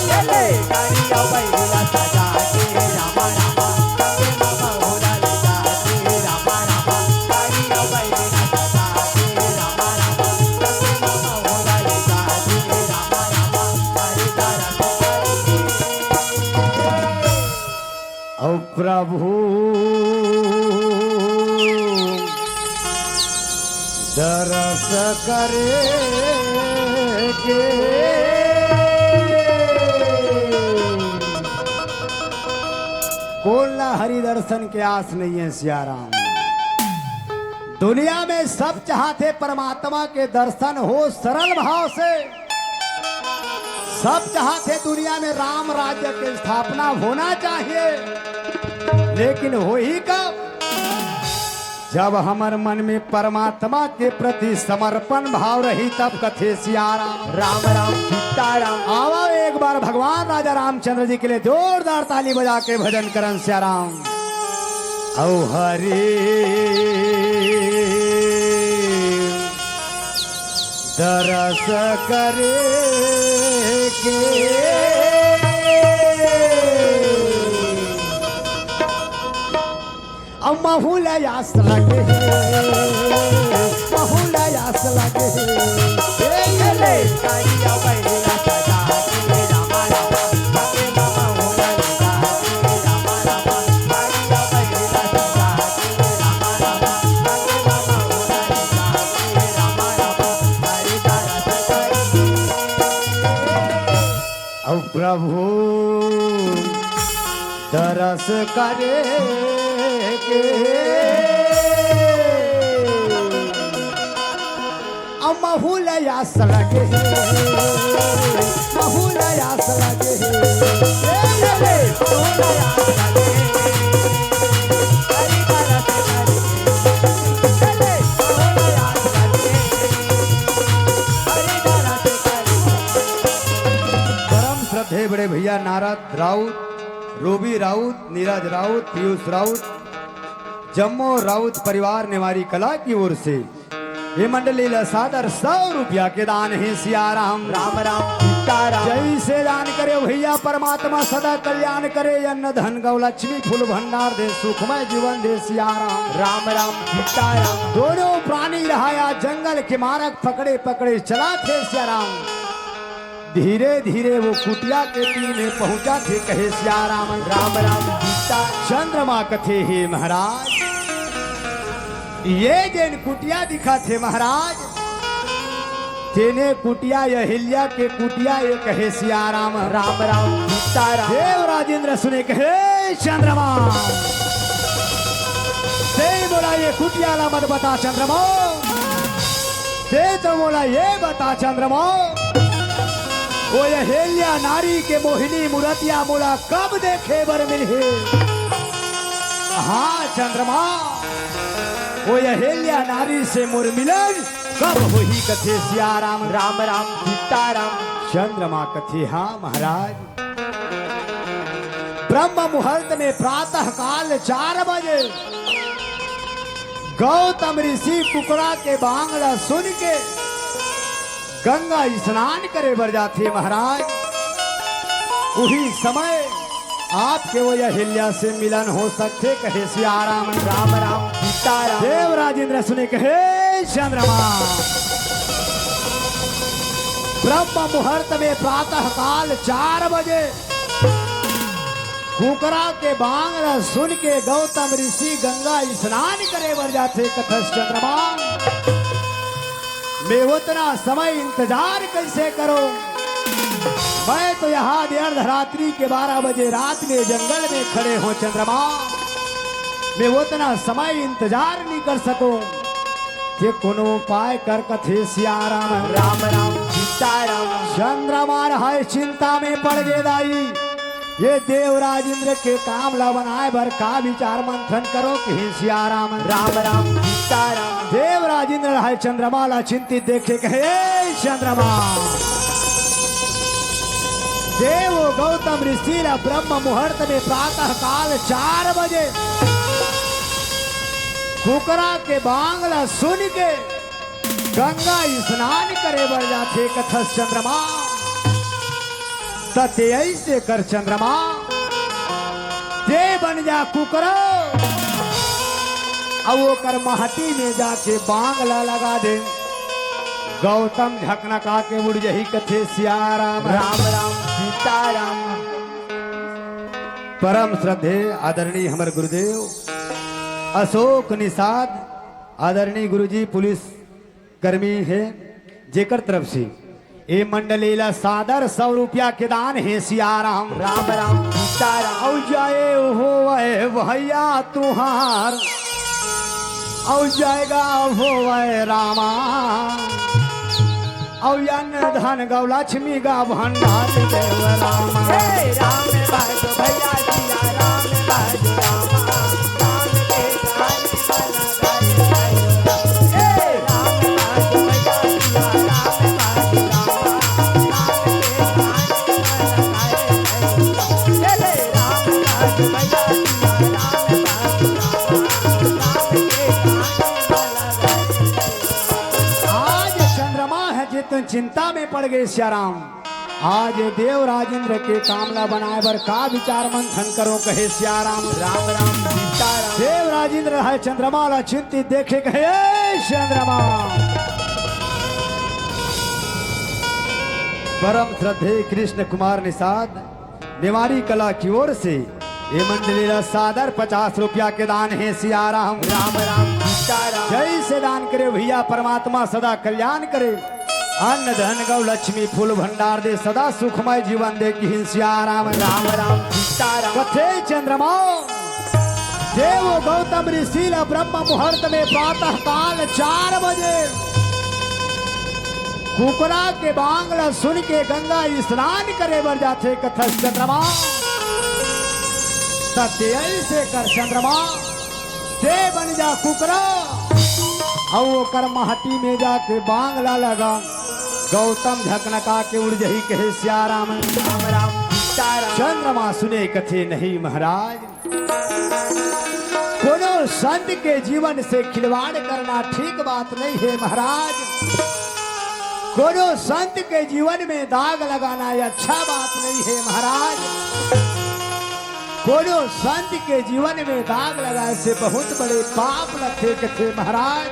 ले ले, गाड़ी अउ बइला सजा के, रामा रामा, संगे म महूं ल ले जाके, रामा रामा, गाड़ी अउ बइला सजा के, रामा रामा, संगे म महूं ल ले जाके, रामा रामा, हरि दरस करके। अउ प्रभु दरस करे के। कोन ला हरि दर्शन के आस नइ हे सियाराम। दुनिया में सब चाहथे परमात्मा के दर्शन हो सरल भाव से। सब चाहत हे दुनिया में राम राज्य के स्थापना होना चाहिए, लेकिन होही कब? जब हमर मन में परमात्मा के प्रति समर्पण भाव रही, तब कथे सियाराम। राम राम सीताराम। आवा एक बार भगवान राजा रामचंद्र जी के लिए जोरदार ताली बजा के भजन करन सियाराम। औ हरे दरस करे के। अउ महू ल आस लगे हे, महू ल आस लगे हे। ए ले। अउ प्रभु दरस करे के। अउ महू ल आस लगे हे, महू ल आस लगे हे। ए, ए, ए। परम श्रद्धेय बड़े भैया नारद राउत, रूबी राउत, नीरज राउत, पीयूष राउत, जम्मो राउत परिवार नेवारी कला की ओर से ये मंडली ला सादर सौ रुपया के दान हे सियाराम। राम राम सीताराम। जैसे दान करे भैया, परमात्मा सदा कल्याण करे, अन्न धन गौ लक्ष्मी फूल भंडार दे, सुखमय जीवन दे सियाराम। राम राम सीताराम। दोनों प्राणी रहाया जंगल के मारग पकड़े पकड़े चला थे सियाराम। धीरे धीरे वो कुटिया के तीर में पहुंचा थे, कहे सियाराम। राम राम सीता। चंद्रमा कथे हे महाराज, ये जेन कुटिया दिखा थे महाराज, तेने कुटिया अहिल्या के कुटिया ये कहे सियाराम। राम राम सीताराम। देव राजेंद्र सुने कहे चंद्रमा, ते मोला ये कुटिया ला मत बता चंद्रमा, ते तो मोला ये बता चंद्रमा, वो अहिल्या नारी के मोहिनी मुरतिया मोला कब देखे बर मिलही? हाँ चंद्रमा, वो अहिल्या नारी से मोर मिलन कब होही कथे सियाराम। राम राम सीताराम। चंद्रमा कथे हाँ महाराज, ब्रह्म मुहूर्त में प्रातः काल चार बजे गौतम ऋषि कुकरा के बांग ला सुन के गंगा स्नान करे बर जाथे महाराज। उही समय आपके वो अहिल्या से मिलन हो सकथे, कहे सियाराम। राम राम सीताराम। देव राजेंद्र सुने कहे चंद्रमा, ब्रह्म मुहूर्त में प्रातः काल चार बजे कुकरा के बांग ला सुन के गौतम ऋषि गंगा स्नान करे बर जाथे कथस चंद्रमा। मैं उतना समय इंतजार कैसे करूं? मैं तो यहाँ अर्धरात्रि के बारह बजे रात में जंगल में खड़े हों चंद्रमा, मैं उतना समय इंतजार नहीं कर सकूं। ते कोनो उपाय कर कथे सियाराम। राम राम सीताराम। चंद्रमा रहाय चिंता में पड़ गे दाई, ये देवराज इंद्र के काम ला बनाए बर का विचार मंथन करो कहे सियाराम। राम राम सीताराम। देवराज इंद्र रहाय चंद्रमा ला चिंतित देखे कहे, "ए चंद्रमा, देव गौतम ऋषि ला ब्रह्म मुहूर्त में प्रातः काल चार बजे कुकरा के बांग ला सुन के गंगा स्नान करे बर जाथे कथस चंद्रमा। त ते ऐसे कर चंद्रमा, ते बन जा कुकरा, अउ ओकर महटी में जाके बांग ला लगा दे। गौतम झकनका के उड़ जही कथे सियाराम। राम राम सीताराम।" परम श्रद्धेय आदरणीय हमर गुरुदेव अशोक निषाद, आदरणीय गुरुजी पुलिस कर्मी हे, जेकर तरफ से ए मंडली ला सादर सौ रुपया के दान हे सियाराम। राम राम सीताराम। अउ जय होवय भैया तुहार, अउ जय गा होवय रामा। अन्न धन गौ लक्ष्मी गा भंडार देव राम। हे राम बाजो भैया जिया, राम बाजो रामा, राम के कहानी बना गाए। हे राम बाजो भैया जिया, राम बाजो रामा, राम के कहानी बना गाए। हे राम बाजो भैया जिया, राम बाजो रामा, राम के कहानी बना गाए। आज चंद्रमा हे, जे तुम चिंता में पड़ गए सियाराम। आज देव राजेंद्र के काम ला बनाए बर का विचार मंथन करो, कहे सियाराम। राम राम सीताराम। देव राजेंद्र हे चंद्रमा ला चिंतित देखे, कहे, "ए चंद्रमा।" परम श्रद्धेय कृष्ण कुमार निषाद नेवारी कला की ओर से ये मंडली ला सादर पचास रुपया के दान हे सियाराम। राम राम सीताराम। जय से दान करे भैया, परमात्मा सदा कल्याण करे। अन्न धन गौ लक्ष्मी फूल भंडार दे, सदा सुखमय जीवन दे, किहिन सियाराम। राम राम सीताराम। कथे चंद्रमा, देव गौतम ऋषि ला ब्रह्म मुहूर्त में प्रातः काल चार बजे कुकरा के बांग ला सुन के गंगा स्नान करे बर जाथे, कथस चंद्रमा। त ते ऐसे कर चंद्रमा, ते बन जा कुकरा, अउ ओकर माटी में जाके बांग ला लगा। गौतम झकनका के उड़ जही, कहे सियाराम। राम राम सीताराम। चंद्रमा सुने कथे, नहीं महाराज, कोनो संत के जीवन से खिलवाड़ करना ठीक बात नहीं है महाराज। कोनो संत के जीवन में दाग लगाना ये अच्छा बात नहीं है महाराज। कोनो संत के जीवन में दाग लगाए से बहुत बड़े पाप लगथे, कथे महाराज।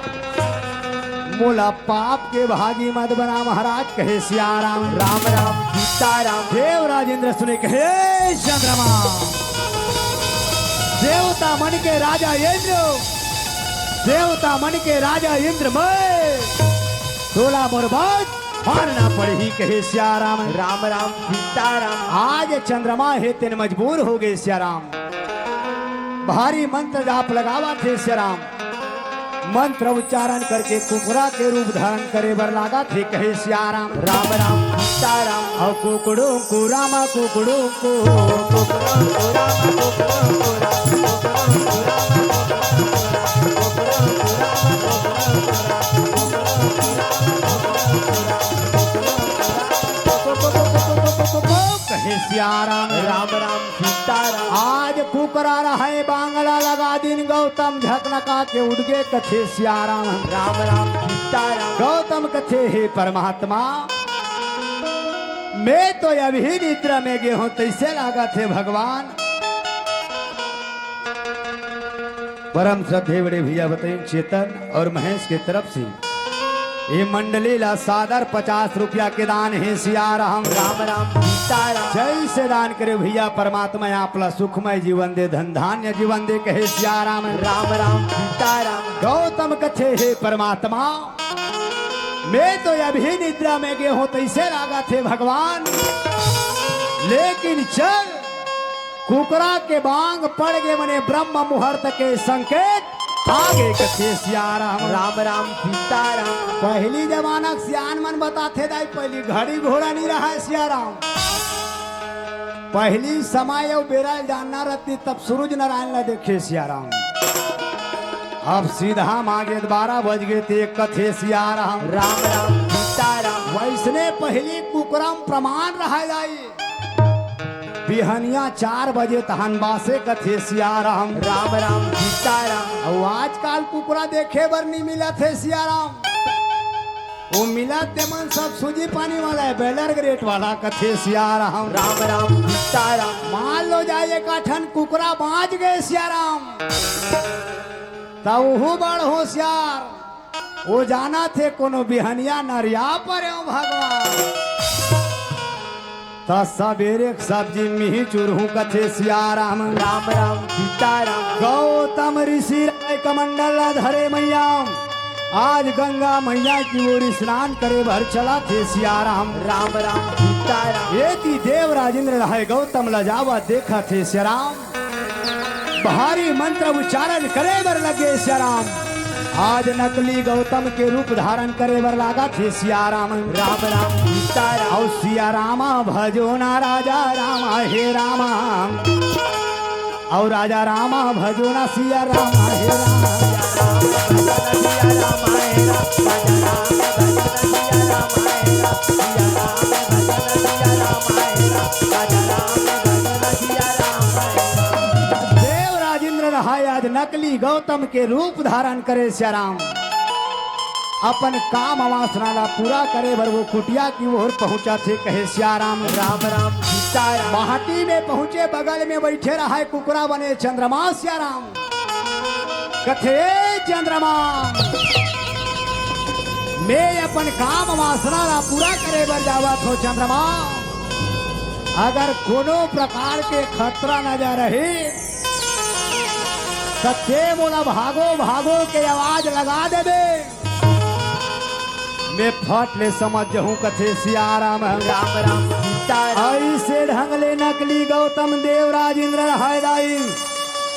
मोला पाप के भागी मत बना महाराज, कहे सियाराम। राम राम सीताराम। देव राजेंद्र सुने कहे, "ए चंद्रमा, देवता मन के राजा इंद्र, देवता मन के राजा इंद्र मैं, तोला मोर बात मानना पड़ही," कहे सियाराम। राम राम सीताराम। आज चंद्रमा हे तेन मजबूर हो गए सियाराम। भारी मंत्र जाप लगावत हे सियाराम। मंत्र उच्चारण करके कुकरा के रूप धारण करे बर लागत हे, कहे सियाराम। राम राम सीताराम। अउ कुकड़ू कु रामा कुकड़ू कु, कुकड़ू कु रामा कुकड़ू कु रामा, कुकड़ू कु रामा कुकड़ू कु रामा, कुकड़ू कु रामा कुकड़ू कु रामा, कुकड़ू कु रामा कुकड़ू कु रामा, कुकड़ू कु रामा कुकड़ू कु रामा, कुकड़ू कु रामा कुकड़ू कु रामा। कहे सियाराम। राम राम सीताराम। आज कुकरा रहय बांग ला लगा दिन, गौतम झकनका के उड़ गे, कथे सियाराम। राम राम सीताराम। गौतम कथे, हे परमात्मा, मैं तो अभी निद्रा में गे हों, तइसे लागत हे भगवान। परम श्रद्धेय बड़े भैया बतइन चेतन अउ महेश के तरफ से ये मंडली ला सादर पचास रुपया के दान हे सियाराम। राम राम सीताराम। जइसे दान करे भैया, परमात्मा आप ला सुखमय जीवन दे, धन धान्य जीवन दे, कहे सियाराम। राम राम सीताराम। गौतम कथे, हे परमात्मा, मैं तो अभी निद्रा में गे हों, तइसे लागत हे भगवान, लेकिन चल कुकरा के बांग पड़ गे, मने ब्रह्म मुहूर्त के संकेत आगे, कथे सियाराम। राम राम सीताराम। पहिली जमाना के सियान मन बताथे दाई, पहिली घड़ी घोड़ा नइ रहय सियाराम। पहिली समय अउ बेरा जानना रहती, तब सूरज नारायण ला देखे सियाराम। अब सीधा मागे बारह बज गे ते कथे सियाराम। राम राम सीताराम। वइसने पहिली कुकरा म प्रमाण रहय दाई। बिहनिया चार बजे तहन बासे कथे सियाराम। राम राम सीताराम। अउ आजकाल कुकरा देखे बर नइ मिलत हे सियाराम। ओ मिलत ते मन सब सूजी पानी वाला हे, बॉयलर ग्रेट वाला, कथे सियाराम। राम राम सीताराम। मान लो जाय एकाठन कुकरा बांच गे सियाराम, त ओहू बड़ होशियार। ओ जानत हे कोनो बिहनिया नरिया परे हो भगवान। त सबेरे के सब्जी मिही चुरहूं कथे सियाराम। राम राम सीताराम। गौतम ऋषि राय कमंडल ला धरे मइया, आज गंगा मइया की ओर स्नान करे बर चलत हे सियाराम। राम राम सीताराम। एती देव राजेंद्र रहय गौतम ला जावत देखत हे सियाराम। भारी मंत्र उच्चारण करे बर लगे सियाराम। आज नकली गौतम के रूप धारण करे बर लागत हे सिया राम। राम राम सीता राम। अउ सिया रामा भजो ना राजा रामा हे रामा। अउ राजा रामा भजो ना सिया रामा हे रामा। देव राजेंद्र रहाय आज नकली गौतम के रूप धारण करे सिया राम। अपन काम वासना ला पूरा करे बर वो कुटिया की ओर पहुंचा थे, कहे सिया राम। राम राम सीता राम। माटी में पहुंचे, बगल में बैठे रहाय कुकरा बने चंद्रमा सिया राम। कथे, "ए चंद्रमा, मैं अपन काम वासना ला पूरा करे बर जावत हो चंद्रमा, अगर कोनो प्रकार के खतरा नजर रही त ते मोला भागो भागो के आवाज लगा देबे, मैं फट ले समझ जहूं," कथे सिया राम। राम राम सीता राम। ऐसे ढंग ले नकली गौतम देव राजेंद्र रहाय दाई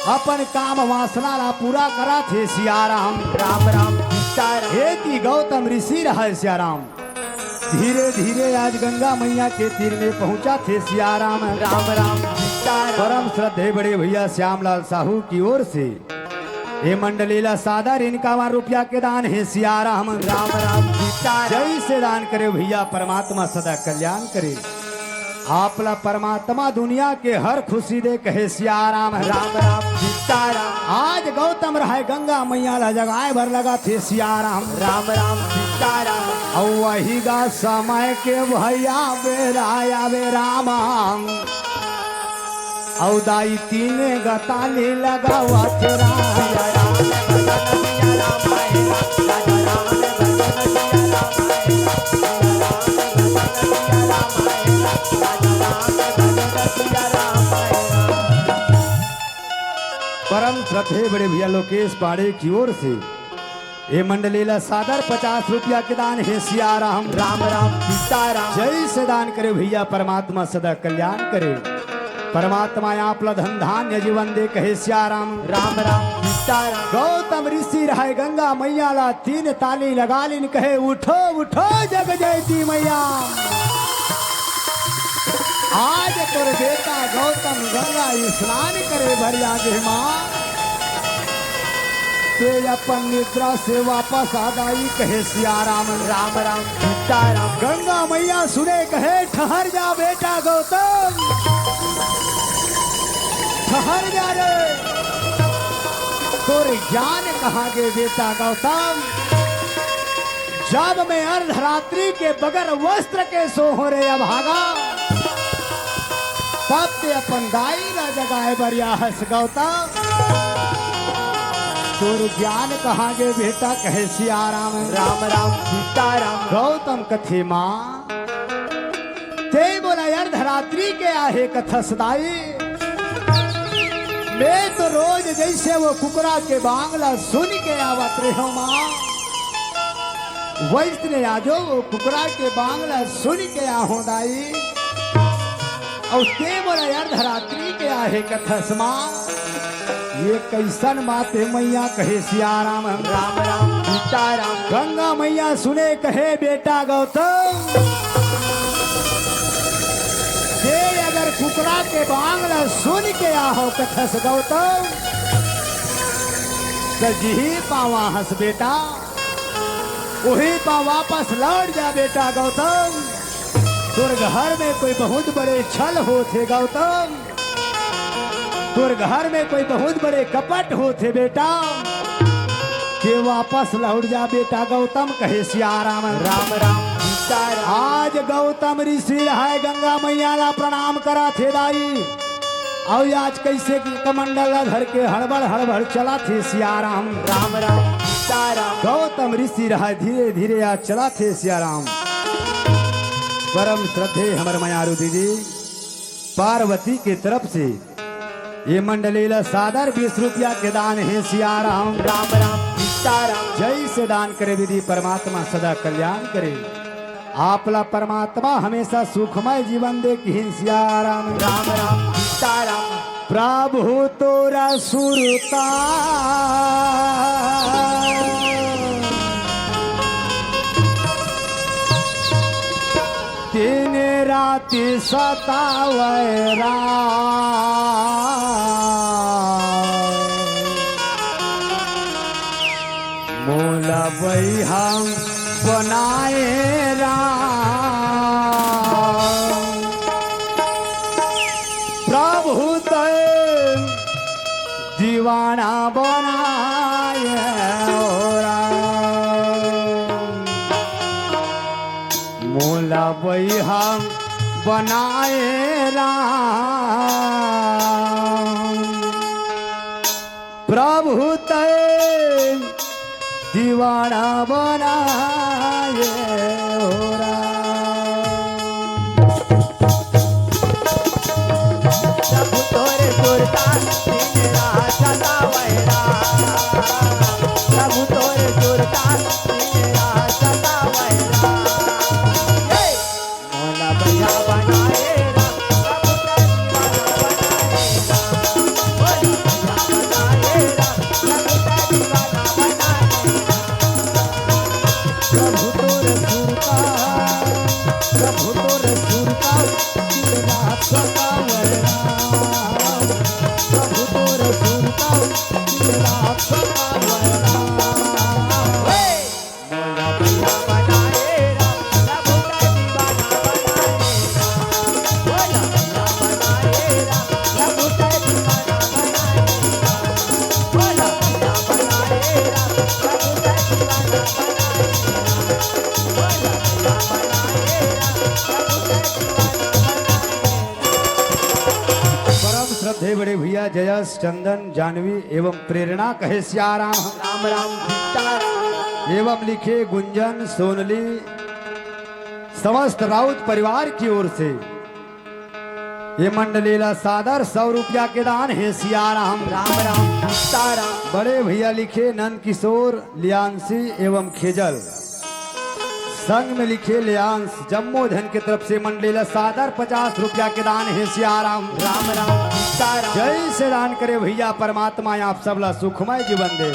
अपन काम वासना ला पूरा करा थे सिया राम। राम राम सीता राम। हे की गौतम ऋषि रहाय सिया राम। धीरे धीरे आज गंगा मैया के तीर में पहुंचा थे सिया राम। राम राम सीता राम। परम श्रद्धे बड़े भैया श्यामलाल साहू की ओर से ए मंडली ला सादर इनकावन रुपया के दान हे सिया राम। राम राम सीता राम। जैसे दान करे भैया, परमात्मा सदा कल्याण करे। आप ला परमात्मा दुनिया के हर खुशी दे, कहे सिया राम। राम राम सीता राम। आज गौतम रहाय गंगा मैया ला जगाए बर लगा थे सिया राम। राम राम सीता राम। अउ वही गा समय के भैया बेरा आवे राम। अउ दाई तीन गताली लगावत राम। परम श्रद्धे बड़े भैया लोकेश पांडे की ओर से ए मंडली ला सादर पचास रुपया के दान हे सिया राम। राम राम सीता राम। जैसे दान करे भैया, परमात्मा सदा कल्याण करे। परमात्मा आप ला धन धान्य जीवन दे, कहे सिया राम। राम राम सीता राम। गौतम ऋषि रहाय गंगा मैया ला तीन ताली लगा लिन, कहे, "उठो उठो जग जयती मैया, आज तोर बेटा गौतम गंगा स्नान करे बर आगे माँ।" ते अपन निद्रा से वापस आ जाई, कहे सिया राम। राम राम सीता राम। गंगा मैया सुने कहे, "ठहर जा बेटा गौतम, ठहर जा रे, तोर ज्ञान कहाँ गे बेटा गौतम? जब मैं अर्धरात्रि के बगैर वस्त्र के सोहो रे अभागा, तब ते अपन दाई ला जगाए बर आहस गौतम। तोर ज्ञान कहाँ गे बेटा?" कहे सिया राम। राम राम सीता राम। गौतम कथे, "माँ, ते मोला अर्धरात्रि के आहे कथस दाई। मैं तो रोज जैसे वो कुकरा के बांग ला सुन के आवत रहे हो माँ, वैसने आजो वो कुकरा के बांग ला सुन के आहो दाई। अउ ते मोला अर्धरात्रि के आहे कथस माँ, ये कैसन बात हे मैया?" कहे सिया राम। राम राम सीता राम। गंगा मैया सुने कहे, "बेटा गौतम, ते अगर कुकरा के बांग ला सुन के आहो कथस गौतम, त जिही पाँव आहस बेटा, उही पाँव वापस लौट जा बेटा गौतम। तोर घर में कोई बहुत बड़े छल होथे गौतम, तोर घर में कोई बहुत बड़े कपट होथे बेटा, ते वापस लौट जा बेटा गौतम।" कहे सिया राम। राम राम सीता राम। आज गौतम ऋषि रहाय गंगा मैया ला प्रणाम करा थे दाई। अउ आज कैसे कि कमंडल ला धर के हड़बड़ हड़बड़ चला थे सिया राम। राम राम सीता राम। गौतम ऋषि रहाय धीरे धीरे आज चला थे सिया राम। परम श्रद्धे हमर मयारू दीदी पार्वती के तरफ से ये मंडली ला सादर बीस रुपया के दान हे सिया राम। राम राम सीता राम। जैसे दान करे विधि परमात्मा सदा कल्याण करे। आप ला परमात्मा हमेशा सुखमय जीवन दे, किहिन सिया राम। राम राम सीता राम। प्रभु तोरा सुरता दिन राति सतावै राम, मोला बइहा बनाए राम। प्रभु तैं दीवाना बनाए हो राम, मोला बइहा बनाए राम। प्रभु तैं दीवाना बनाए हो राम। प्रभु तोरे सुरता दिन रात सतावै राम। प्रभु तोरे सुरता दिन रात सतावै राम। हे! मोला बइहा बनाए राम, प्रभु तैं दीवाना बनाए राम। मोला बइहा बनाए राम, प्रभु तैं दीवाना बनाए राम। प्रभु तोरे सुरता, प्रभु तोरे सुरता, दिन रात सतावै राम। प्रभु तोरे सुरता, दिन रात सतावै राम। हे! मोला बइहा बनाए राम, प्रभु तैं दीवाना बनाए राम। मोला बइहा बनाए राम, प्रभु तैं दीवाना बनाए राम। मोला बइहा बनाए राम, प्रभु तैं दीवाना बनाए राम। मोला बइहा बनाए राम, प्रभु तैं दीवाना बनाए राम। परम श्रद्धेय बड़े भैया जयेश, चंदन, जानवी एवं प्रेरणा कहे सियाराम। राम राम सीताराम। एवं लिखे गुंजन सोनली समस्त राउत परिवार की ओर से ये मंडली ला सादर सौ रुपया के दान हे सियाराम। राम राम सीताराम। बड़े भैया लिखे नंद किशोर लियांशी एवं खेजल संग में लिखे लियांश जम्मो झन के तरफ से मंडली ला सादर पचास रुपया के दान हे सियाराम। राम राम सीताराम। जय से दान करे भैया परमात्मा आप सब ला सुखमय जीवन दे।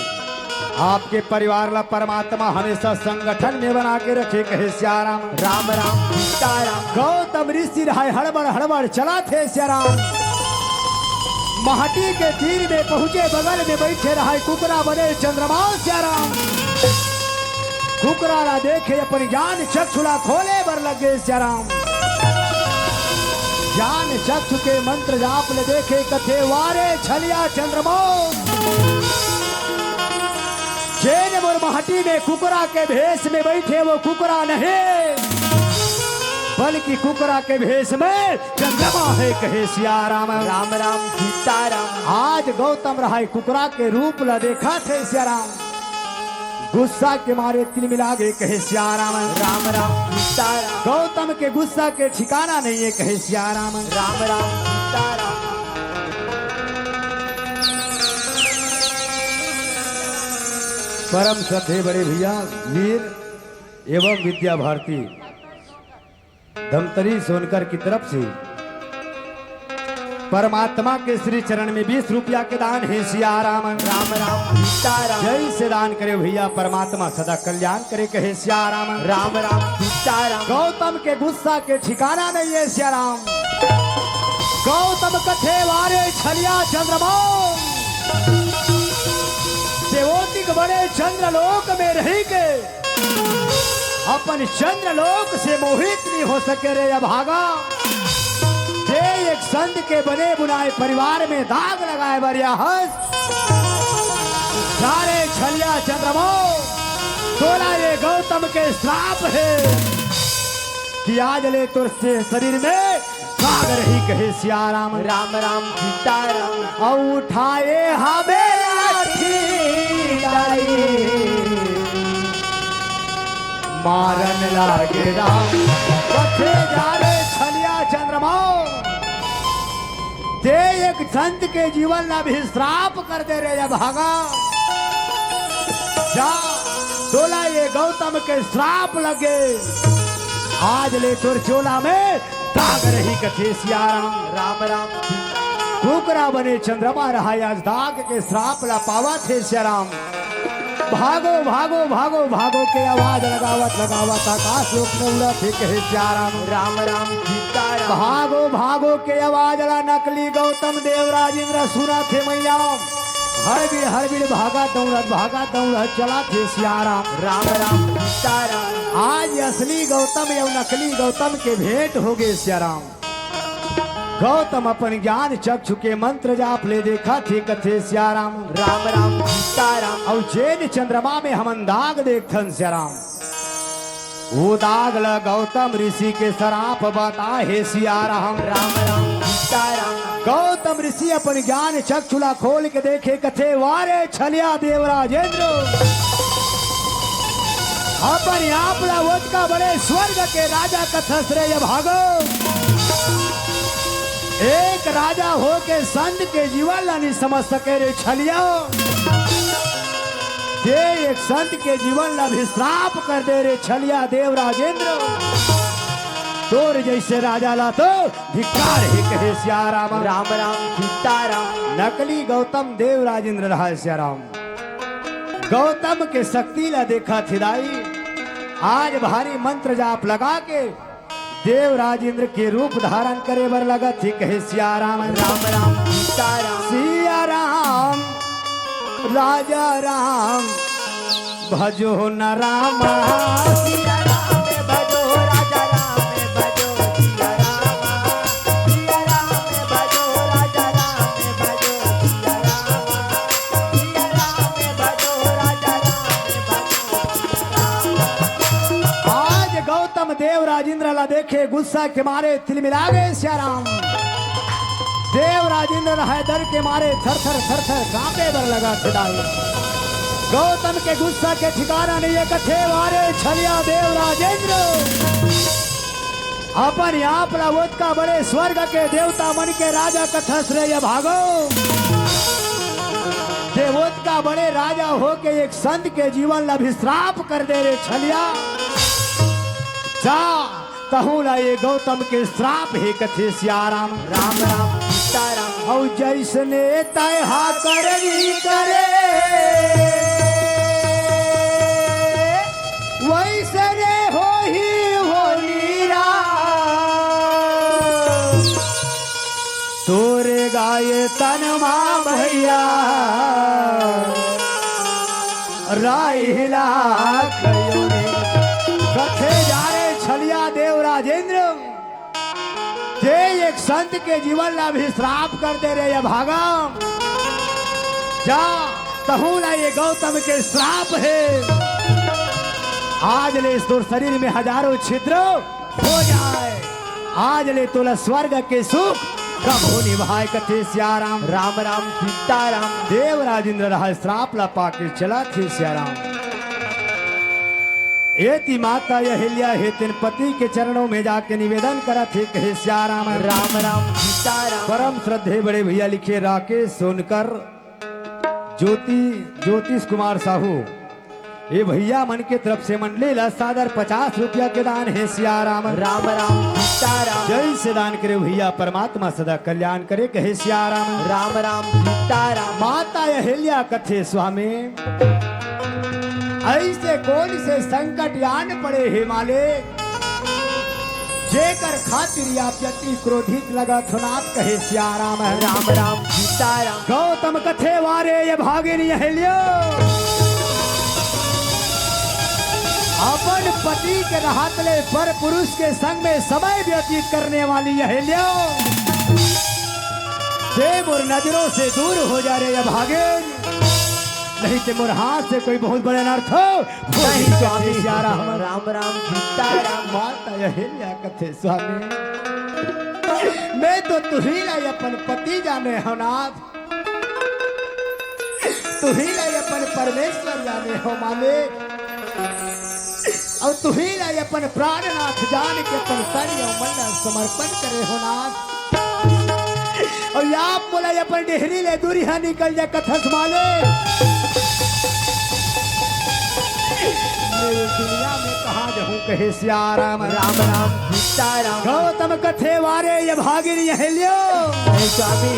आपके परिवार ला परमात्मा हमेशा संगठन में बना के रखे कहे सियाराम। राम राम सीताराम। गौतम ऋषि रहाय हड़बड़ हड़बड़ चला थे सियाराम। महटी के तीर में पहुंचे बगल में बैठे रहाय कुकरा बने चंद्रमा सियाराम। कुकरा ला देखे अपन ज्ञान चक्षु ला खोले बर लगे सियाराम। ज्ञान चक्षु के मंत्र जाप ले देखे कथे वारे छलिया चंद्रमा। जेन मोर महटी में कुकरा के भेष में बैठे वो कुकरा नहीं, बल्कि कुकरा के भेष में चंद्रमा हे कहे सियाराम। राम राम सीताराम। आज गौतम रहाय कुकरा के रूप ला देखा थे सियाराम। गुस्सा के मारे तिलमिला गे कहे सियाराम। राम राम सीताराम। गौतम के गुस्सा के ठिकाना नहीं है कहे सियाराम। राम राम सीताराम। परम श्रद्धेय बड़े भैया वीर एवं विद्या भारती धमतरी सोनकर की तरफ से परमात्मा के श्री चरण में बीस रुपया के दान हे सियाराम। राम राम सीताराम। जय से दान करे भैया परमात्मा सदा कल्याण करे कहे सियाराम। राम राम सीताराम। गौतम के गुस्सा के ठिकाना नहीं है सियाराम। गौतम कथे वारे छलिया चंद्रमा, देवोतिक बड़े चंद्रलोक में रही के अपन चंद्रलोक से मोहित नहीं हो सके रे अभागा। ते एक संत के बने बुनाए परिवार में दाग लगाए बर या हस। सारे छलिया चंद्रमा, तोला ये गौतम के श्राप है कि आज ले तोर से शरीर में भाग रही कहे सियाराम। राम राम सीताराम। अउ उठाए हवे लाठी लाई, मारन लागे राम। कथे जा रे छलिया चंद्रमा, ते एक संत के जीवन ला भी श्राप कर दे रे अभागा। जा, तोला ये गौतम के श्राप लगे। आज ले तोर चोला में दाग रही कथे सियाराम। राम राम। कुकरा बने चंद्रमा रहा, आज दाग के श्राप ला पावा थे सियाराम। भागो भागो भागो भागो के आवाज लगावत लगावत आकाश लोक में उड़त हे कहे सियाराम। राम राम सीताराम। भागो भागो के आवाज ला नकली गौतम देवराज इंद्र सुनत हे मैया। हड़बिड़ हड़बिड़ भागा दौड़त भागा दौड़त चलत हे सियाराम। राम राम सीताराम। आज असली गौतम अउ नकली गौतम के भेंट होगे सियाराम। गौतम अपन ज्ञान चक्षु के मंत्र जाप ले देखत हे कथे सियाराम। राम राम सीताराम। अउ जेन चंद्रमा में हमन दाग देखथन सियाराम, वो दाग ल गौतम ऋषि के सराप बताहे सियाराम। राम राम सीताराम। गौतम ऋषि अपन ज्ञान चक्षु ला खोल के देखे कथे, वारे छलिया देवराजेंद्र, अपन आप ला ओतका बड़े स्वर्ग के राजा कथस रे अभागो। एक राजा होके संत के जीवन ला नहीं समझ सके रे छलिया। जे एक संत के जीवन ला भी श्राप कर दे रे छलिया देवराजेंद्र। तोर जैसे राजा ला तो धिक्कार हे कहे सियाराम। राम राम सीताराम। नकली गौतम देवराजेंद्र रहा सियाराम। गौतम के शक्ति ला देखत हे दाई, आज भारी मंत्र जाप लगा के देवराज इंद्र के रूप धारण करे बर लगत हे कहे सियाराम। राम राम सीताराम। सियाराम राजा राम भजो न रामा। सिया राम भजो राजा राम भजो सिया राम। सिया राम भजो राजा राम भजो सिया राम। सिया राम भजो राजा राम भजो सिया राम। आज गौतम देवराज इंद्र ला देखे गुस्सा के मारे तिलमिला गे सियाराम। देवराज इंद्र रहे डर के मारे थर थर थर थर कांपे बर लगथे दाई। गौतम के गुस्सा के ठिकाना नहीं हे कथे, वारे छलिया देवराज इंद्र, अपन आप ला ओतका बड़े स्वर्ग के देवता मन के राजा कथस रे अभागो। जे ओतका बड़े राजा होके एक संत के जीवन ला भी श्राप कर दे रे छलिया। जा तहूँ ला ये गौतम के श्राप हे कथे सियाराम। राम राम सीताराम। अउ जैसने तैहा करनी करे, वैसने होही होनी राम। तोरे गाय तन मा भैया राहिला खयोरे। कथे जा रे छलिया देवराजेंद्र, जे एक संत के जीवन ला भी श्राप कर दे रे अभागम। जा तहूँ ला ये गौतम के श्राप हे। आज ले इस तोर शरीर में हजारों छिद्र हो जाए, आज ले तोला स्वर्ग के सुख कभू निभाए कथे सियाराम। राम राम सीताराम। देवराज इंद्र रहा श्राप ला पाके चलथे सियाराम। एती माता अहिल्या हे तेन पति के चरणों में जाके निवेदन करत हे कहे सियाराम। राम राम सीताराम। परम श्रद्धे बड़े भैया लिखे राकेश सोनकर, ज्योति, ज्योतिष कुमार साहू, ये भैया मन के तरफ से मंडली ला सादर पचास रुपया के दान हे सियाराम। राम राम सीताराम। जय से दान करे भैया, परमात्मा सदा कल्याण करे कहे सियाराम। राम राम सीताराम। माता अहिल्या कथे स्वामी, ऐसे कौन से संकट आन पड़े हे माले, जेकर खातिर आप अति क्रोधित लगत हो नाथ कहे सियाराम। राम राम सीताराम। गौतम कथे वारे अभागिन अहिल्या, अपन पति के रहत ले पर पुरुष के संग में समय व्यतीत करने वाली अहिल्या, ते मोर नजरों से दूर हो जा रे अभागिन, नहीं ते मोर हाथ से कोई बहुत बड़ा अनर्थ हो। नहीं स्वामी। सियाराम। राम राम सीताराम। माता अहिल्या कथे स्वामी, मैं तो तुही ला अपन पति जाने हो नाथ, तुही ला अपन परमेश्वर जाने हो मालिक, अउ तुही ला अपन प्राणनाथ जान के अपन तन अउ मन ला समर्पण करे हो नाथ। अउ आप मोला अपन डेहरी ले दूरिहा निकल जा कथस माले। मैं ये दुनिया में कहाँ जाहूँ कहे सियाराम। राम राम सीताराम। गौतम कथे वारे अभागिन अहिल्या। हे स्वामी।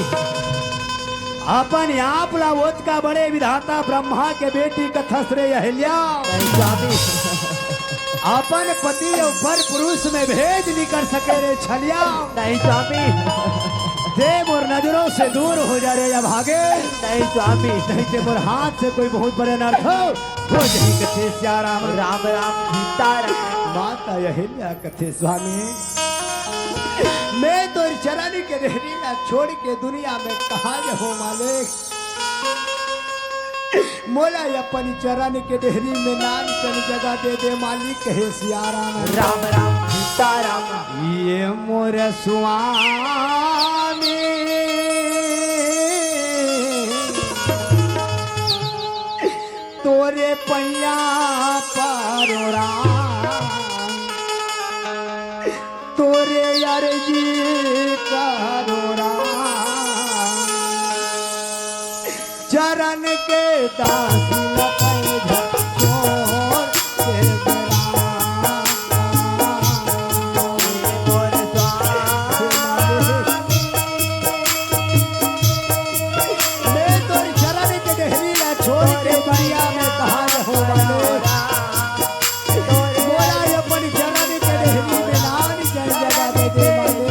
अपन आप ला ओतका बड़े विधाता ब्रह्मा के बेटी कथस रे अहिल्या। नहीं स्वामी। अपन पति अउ पर पुरुष में भेद नहीं कर सके रे छलिया। नहीं स्वामी। ते मोर नजरों से दूर हो जा रे अभागे। नहीं स्वामी। नहीं ते मोर हाथ से कोई बहुत बड़े अनर्थ हो जाही कथे सियाराम। राम राम सीताराम। माता अहिल्या कथे स्वामी, मैं तोर चरण के डेहरी ला छोड़ के दुनिया में कहाँ जाहूँ मालिक। मोला अपन चरण के डेहरी में नान चन जगह दे दे मालिक, कहे सियाराम। राम राम सीताराम। ये मोर स्वामी तोरे पैया परोरा, तोरे अर्जी करोरा, चरण के दासी लपै छोड़ दे बेरा। मैं तोर चरण के डेहरी ला छोड़ के दुनिया में कहाँ जाहूँ मालिक। मोला अपन चरण के डेहरी में नान चन जगह दे दे मालिक।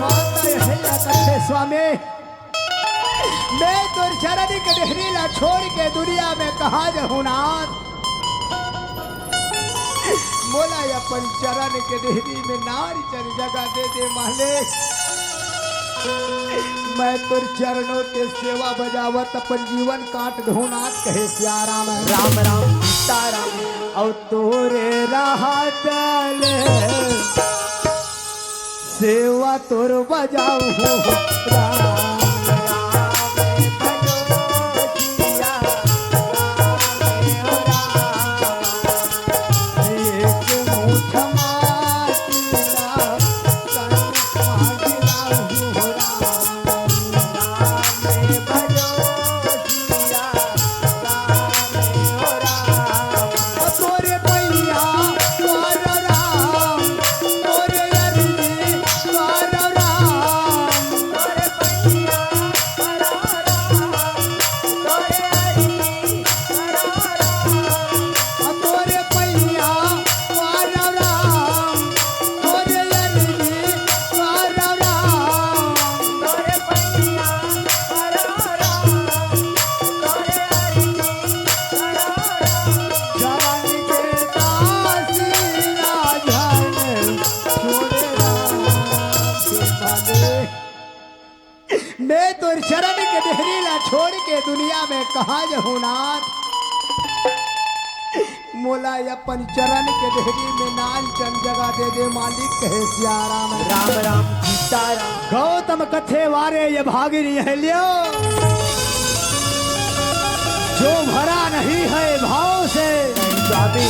माता अहिल्या कथे स्वामी, मैं तोर चरण के डेहरी ला छोड़ के दुनिया में कहाँ जाहूँ नाथ। मोला अपन चरण के डेहरी में नान चन जगह दे दे मालिक। मैं तोर चरणों के सेवा बजावत अपन जीवन काट दूँ नाथ, कहे सियाराम। राम राम सीताराम। अउ तोरे रहत ले सेवा तोर बजाऊँ हो राम। एक मुठ माटी ला तन मांग लाऊँ हो राम। तोरे पैया पर राम, तोरे अर्जी पर राम। तोरे पैया पर राम, तोरे अर्जी पर राम। जवानी के दासी राजन छोड़े राम के बने। मैं तोर चरण के डेहरी ला छोड़ के दुनिया में कहाँ जाहूँ नाथ। मोला अपन चरण के डेहरी में नान चन जगह दे दे मालिक, कहे सियाराम। राम राम सीताराम। गौतम कथे वारे ये भागिनी अहिल्या, जो भरा नहीं है भाव से, स्वामी।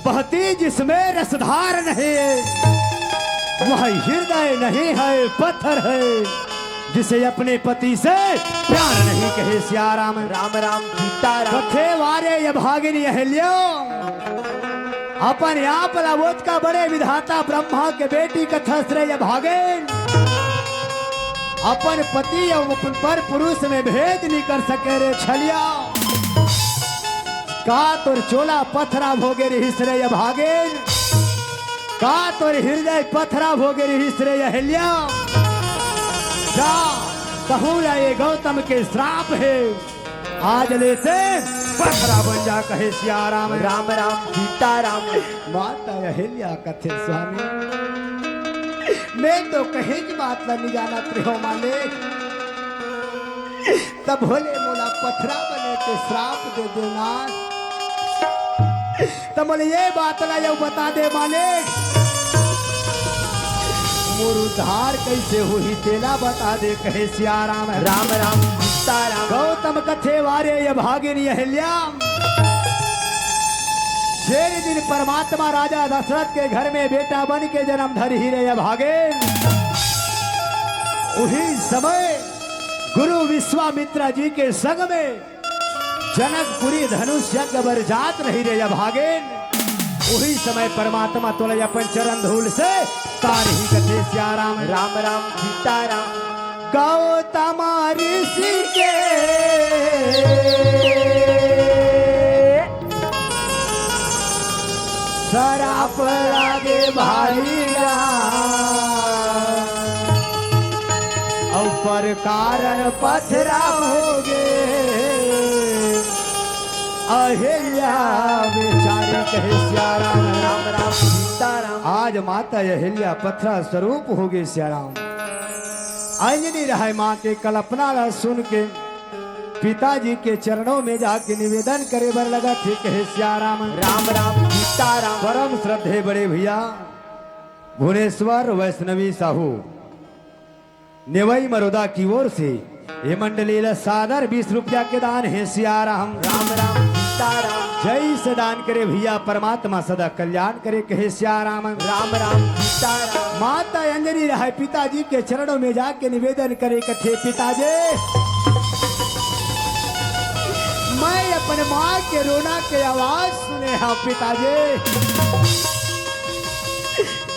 बहती जिसमें रसधार नहीं, वह हृदय नहीं है, पत्थर है, जिसे अपने पति से प्यार नहीं, कहे सियाराम। राम राम सीताराम। कथे वारे ये भागिनी अहिल्या, अपन आप ला ओतका बड़े विधाता ब्रह्मा के बेटी कथस रे ये भागिन। अपन पति अउ अपन पर पुरुष में भेद नहीं कर सके रे छलिया। का तोर चोला पथरा भोगे रहिस रे ये भागिन? का तोर हृदय पथरा भोगे रहिस रे अहिल्या? जा, कहूँ ला ये गौतम के श्राप हे। आज ले ते पथरा बन जा, कहे सियाराम। राम राम सीताराम। माता अहिल्या कथे स्वामी, मैं तो कहीं की बात ला नहीं जानत रहे हो मालिक। तब भोले मोला पथरा बने के श्राप दे देना। तब मोला ये बात ला यो बता दे मालिक, मोर उद्धार कैसे होही तेला बता दे, कहे सियाराम। राम राम। सीताराम। गौतम कथे वारे अभागिन अहिल्या, जेन दिन परमात्मा राजा दशरथ के घर में बेटा बन के जन्म धरही रे अभागिन, उही समय गुरु विश्वामित्रा जी के संग में जनकपुरी धनुष यज्ञ बर जात रही रे अभागिन। उही समय परमात्मा तोला अपन चरण धूल से तारही कथे सियाराम। राम राम सीताराम। गौतम ऋषि के सराप लागे भारी राम, अउ पर कारण पथरा होगे अहिल्या बेचारी कहे सियाराम। राम राम सीताराम। आज माता अहिल्या पथरा स्वरूप होगे सियाराम। अंजनी रहय माँ के कल्पना ला सुन के पिताजी के चरणों में जाके निवेदन करे बर लगथे कहे सियाराम। राम राम सीताराम। परम श्रद्धे बड़े भैया भुवनेश्वर वैष्णवी साहू नेवई मरोदा की ओर से ये मंडली ला सादर बीस रुपया के दान हे सियाराम। राम राम सीताराम। जय से दान करे भैया परमात्मा सदा कल्याण करे कहे सियाराम। राम राम सीताराम। माता अंजनी रहय पिताजी के चरणों में जाके निवेदन करे कथे पिताजी, मैं अपन माँ के रोना के आवाज सुने हँव पिताजी।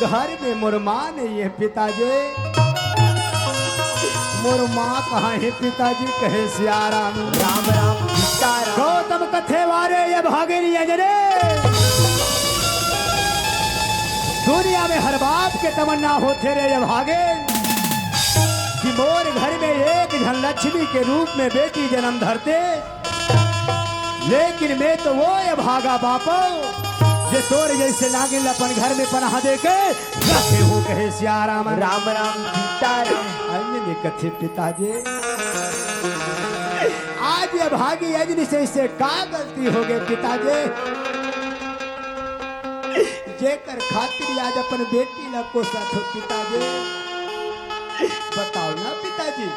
घर में मोर माँ नइ हे पिताजी, मोर माँ कहाँ हे पिताजी कहे सियाराम। राम राम सीताराम। गौतम कथे वारे अभागिन अंजनी, दुनिया में हर बाप के तमन्ना होथे रे अभागिन कि मोर घर में एक झन लक्ष्मी के रूप में बेटी जन्म धरते। लेकिन मैं तो वो अभागा बाप हँव, जे तोर जइसे नागिन ल अपन घर में पनाह दे के रखे हँव कहे सियाराम। राम राम सीताराम। अंजनी कथे पिताजी, आज अभागी अंजनी से, से का गलती होगे पिताजी, जेकर खातिर आज अपन बेटी ला कोसत हँव पिताजी? बताव ना पिताजी,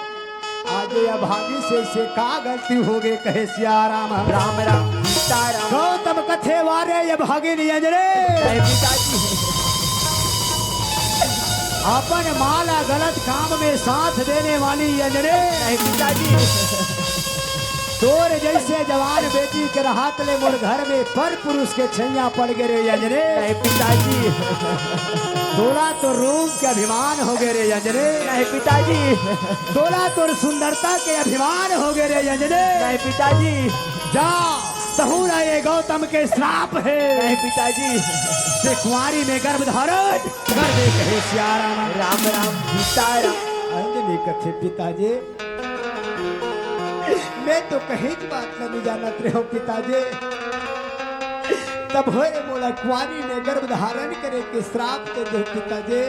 आज ये अभागी से, से का गलती होगे कहे सियाराम। राम राम सीताराम। गौतम कथे वारे अभागिन अंजनी, नहीं पिताजी। अपन माँ ला गलत काम में साथ देने वाली अंजनी, नहीं पिताजी। तोर जइसे जवान बेटी के रहत ले मोर घर में पर पुरुष के छैया पड़ गे रे अंजनी। नहीं पिताजी। तोला तो रूप के अभिमान होगे रे अंजनी। नहीं पिताजी। तोला तोर सुंदरता के अभिमान होगे रे अंजनी। नहीं पिताजी। जा, तहूँ ला ये गौतम के श्राप हे। नहीं पिताजी। ते कुंवारी में गर्भ धारण कर दे कहे सियाराम। राम राम सीताराम। अंजनी कथे पिताजी, मैं तो कहीं की बात नहीं जानत रहे हँव पिताजी। तब होए मोला कुंवारी में गर्भ धारण करे के श्राप दे दे पिताजी।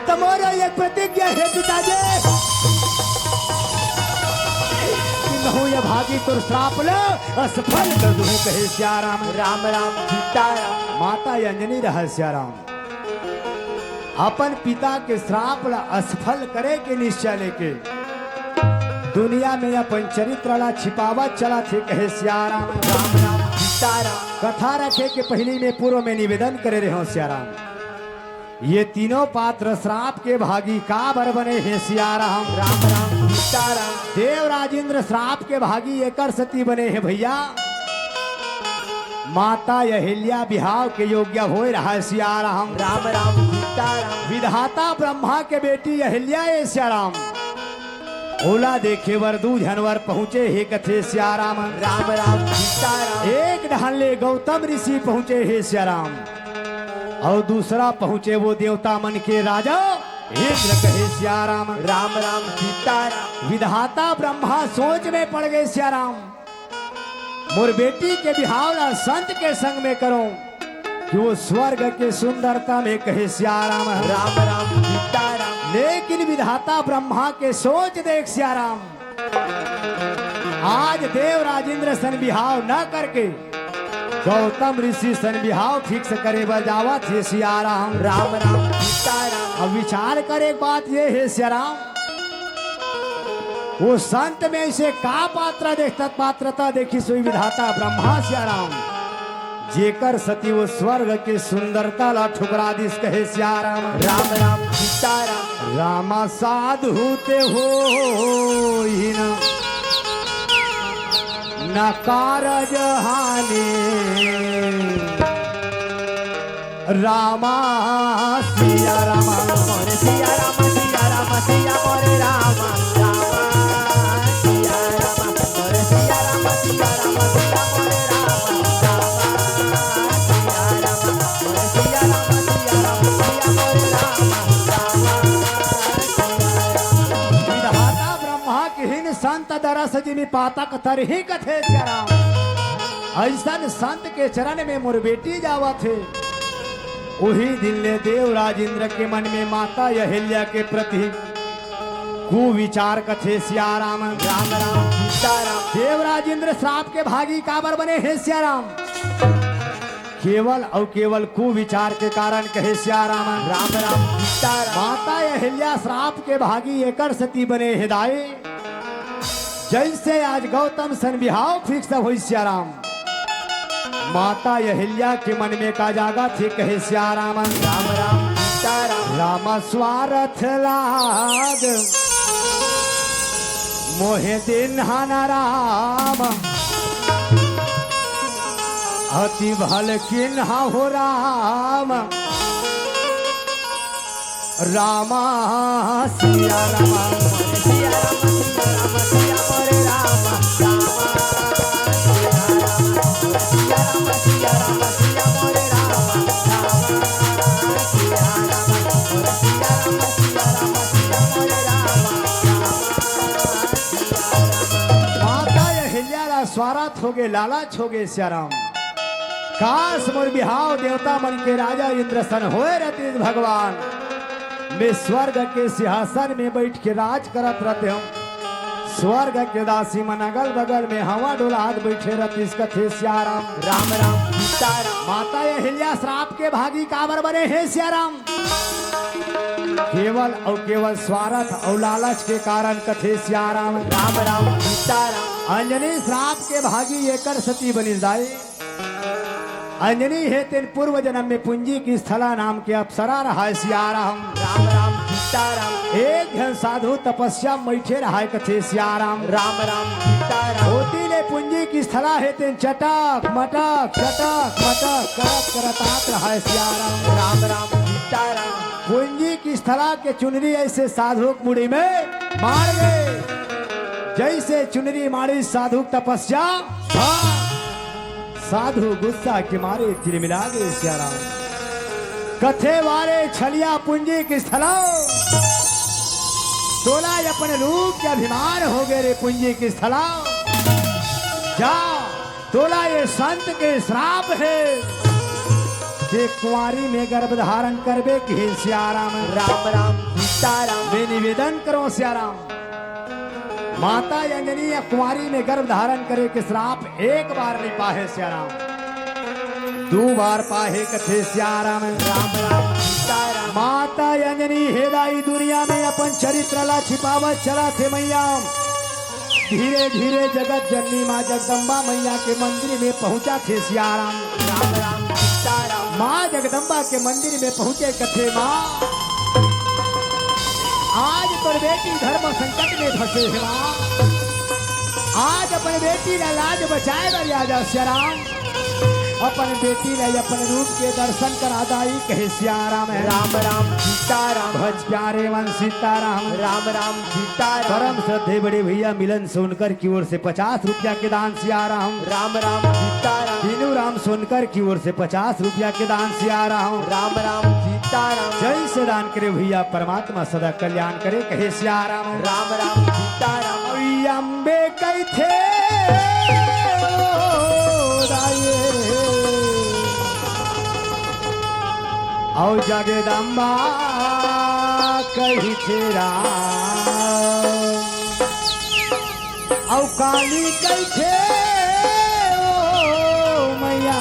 त मोरो एक प्रतिज्ञा हे पिताजी कि महूँ ये अभागी तोर श्राप ल असफल कर दूँ कहे सियाराम। राम राम सीताराम। माता अंजनी रहय सियाराम। अपन पिता के श्राप ला असफल करे के निश्चय लेके दुनिया में अपन चरित्र ला छिपावत चलत हे कहे सियाराम। राम राम सीताराम। कथा रखे के पहिली में पूर्व में निवेदन करे रहे हँव सियाराम, ये तीनों पात्र श्राप के भागी काबर बने हे सियाराम। राम राम सीताराम। देवराज इंद्र श्राप के भागी एकर सेती बने हे भैया, माता अहिल्या बिहाव के योग्य होय रहय सियाराम। राम राम सीताराम। विधाता ब्रह्मा के बेटी अहिल्या ए सियाराम, ओला देखे बर दू झन वर पहुँचे हे कथे सियाराम। राम राम सीताराम। एक डहन ले गौतम ऋषि पहुँचे हे सियाराम, अउ दूसरा पहुँचे वो देवता मन के राजा इंद्र कहे सियाराम। राम राम सीताराम। विधाता ब्रह्मा सोच में पड़ गे सियाराम, मोर बेटी के बिहाव ला संत के संग में करँव कि वो स्वर्ग के सुंदरतम हे कहे सियाराम। राम राम सीताराम। लेकिन विधाता ब्रह्मा के सोच देख सियाराम, आज देवराज इंद्र सन बिहाव न करके गौतम ऋषि सन बिहाव fix करे बर जावत हे सियाराम। राम राम सीताराम। अब विचार करे के बात ये हे सियाराम, वो संत में अइसे का पात्र देखत, पात्रता देखिस वही विधाता ब्रह्मा सियाराम, जेकर सेती वो स्वर्ग के सुंदरता ला ठुकरा दिस, कहे सियाराम। राम राम सीताराम। रामा साधु ते होई न, न कारज हानि। रामा सिया रामा मोरे सिया रामा सिया रामा सिया मोरे रामा। रामा सिया रामा मोरे सिया रामा सिया रामा सिया मोरे रामा। रामा सिया रामा मोरे सिया रामा सिया रामा सिया मोरे रामा। रामा सिया रामा। विधाता ब्रह्मा किहिन संत दरस जिमि पातक तरही कथे सियाराम। अइसन संत के चरण में मोर बेटी जावत हे। उही दिन ले देवराज इंद्र के मन में माता अहिल्या के प्रति कुविचार कथे सियाराम। राम राम सीताराम। देवराज इंद्र श्राप के भागी काबर बने हे सियाराम? केवल अउ केवल कुविचार के कारण कहे सियाराम। राम राम सीताराम। माता अहिल्या श्राप के भागी एकर सेती बने हे दाई। जइसे आज गौतम सन बिहाव fix होई सियाराम। माता अहिल्या के मन में का जागथे कहे सियाराम। राम राम सीताराम। राम स्वारथ लाग मोहे दिन हन राम। अति भल किन्हा हो राम। रामा सिया रामा। सिया रामा सिया रामा सिया मोरे रामा। रामा सिया रामा सिया रामा सिया रामा सिया मोरे रामा। रामा सिया रामा सिया रामा सिया मोरे रामा। रामा सिया रामा। माता अहिल्या ला स्वारथ होगे, लालच होगे सियाराम। काश मोर बिहाव देवता मन के राजा इंद्र सन होय रहतिस भगवान। मैं स्वर्ग के सिंहासन में बइठ के राज करत रहतेंव। स्वर्ग के दासी मन अगल बगल में हवा डोलात बइठे रहतिस कथे सियाराम। राम राम सीताराम। माता अहिल्या श्राप के भागी काबर बने हे सियाराम? केवल अउ केवल स्वारथ अउ लालच के कारण कथे सियाराम। राम राम सीताराम। अंजनी श्राप के भागी एकर सेती बनिस दाई। अंजनी हे तेन पूर्व जन्म में पुंजिक स्थला नाम के अप्सरा रहय सियाराम। राम राम सीताराम। एक झन साधु तपस्या में बइठे रहय कथे सियाराम। राम राम सीताराम। ओती ले पुंजिक स्थला हे तेन चटक मटक चटक मटक करत करत आत रहय सियाराम। राम राम सीताराम। पुंजिक स्थला के चुनरी अइसे साधु के मुड़ी में माड़ गे, जइसे चुनरी माड़िस साधु के तपस्या। हाँ। साधु गुस्सा के मारे तिलमिला गे सियाराम। कथे वारे छलिया पुंजिक स्थला, तोला अपन रूप के अभिमान होगे रे पुंजिक स्थला। जा, तोला ये संत के श्राप हे, के कुंवारी में गर्भ धारण करबे किहिन सियाराम। राम राम सीताराम। मैं निवेदन करंव सियाराम, माता अंजनी या कुंवारी में गर्भ धारण करे के श्राप एक बार नइ पाहे सियाराम, दू बार पाहे कथे सियाराम। राम राम सीताराम। माता अंजनी हे दाई दुनिया में अपन चरित्र ला छिपावत चलत हे मइया। धीरे धीरे जगत जननी माँ जगदम्बा मइया के मंदिर में पहुँचथे सियाराम। राम राम सीताराम। माँ जगदम्बा के मंदिर में पहुँचे कथे माँ, आज तोर बेटी धर्म संकट में फंसे हे माँ। आज अपन बेटी ला लाज बचाए बर आ जा सियाराम। अपन बेटी ला अपन रूप के दर्शन करा दाई कहे सियाराम। राम राम सीताराम। भज प्यारे मन सीताराम। राम राम सीताराम। परम श्रद्धे बड़े भइया मिलन सोनकर की ओर से पचास रुपया के दान सियाराम। राम राम सीताराम। दीनू राम सोनकर की ओर से पचास रुपया के दान सियाराम। राम राम सीताराम। जइसे दान करे भइया परमात्मा सदा कल्याण करे कहे सियाराम। राम राम सीताराम। अम्बे कहिथे ओ दाई, अउ जगदम्बा कहिथे राम, अउ काली कहिथे ओ मइया,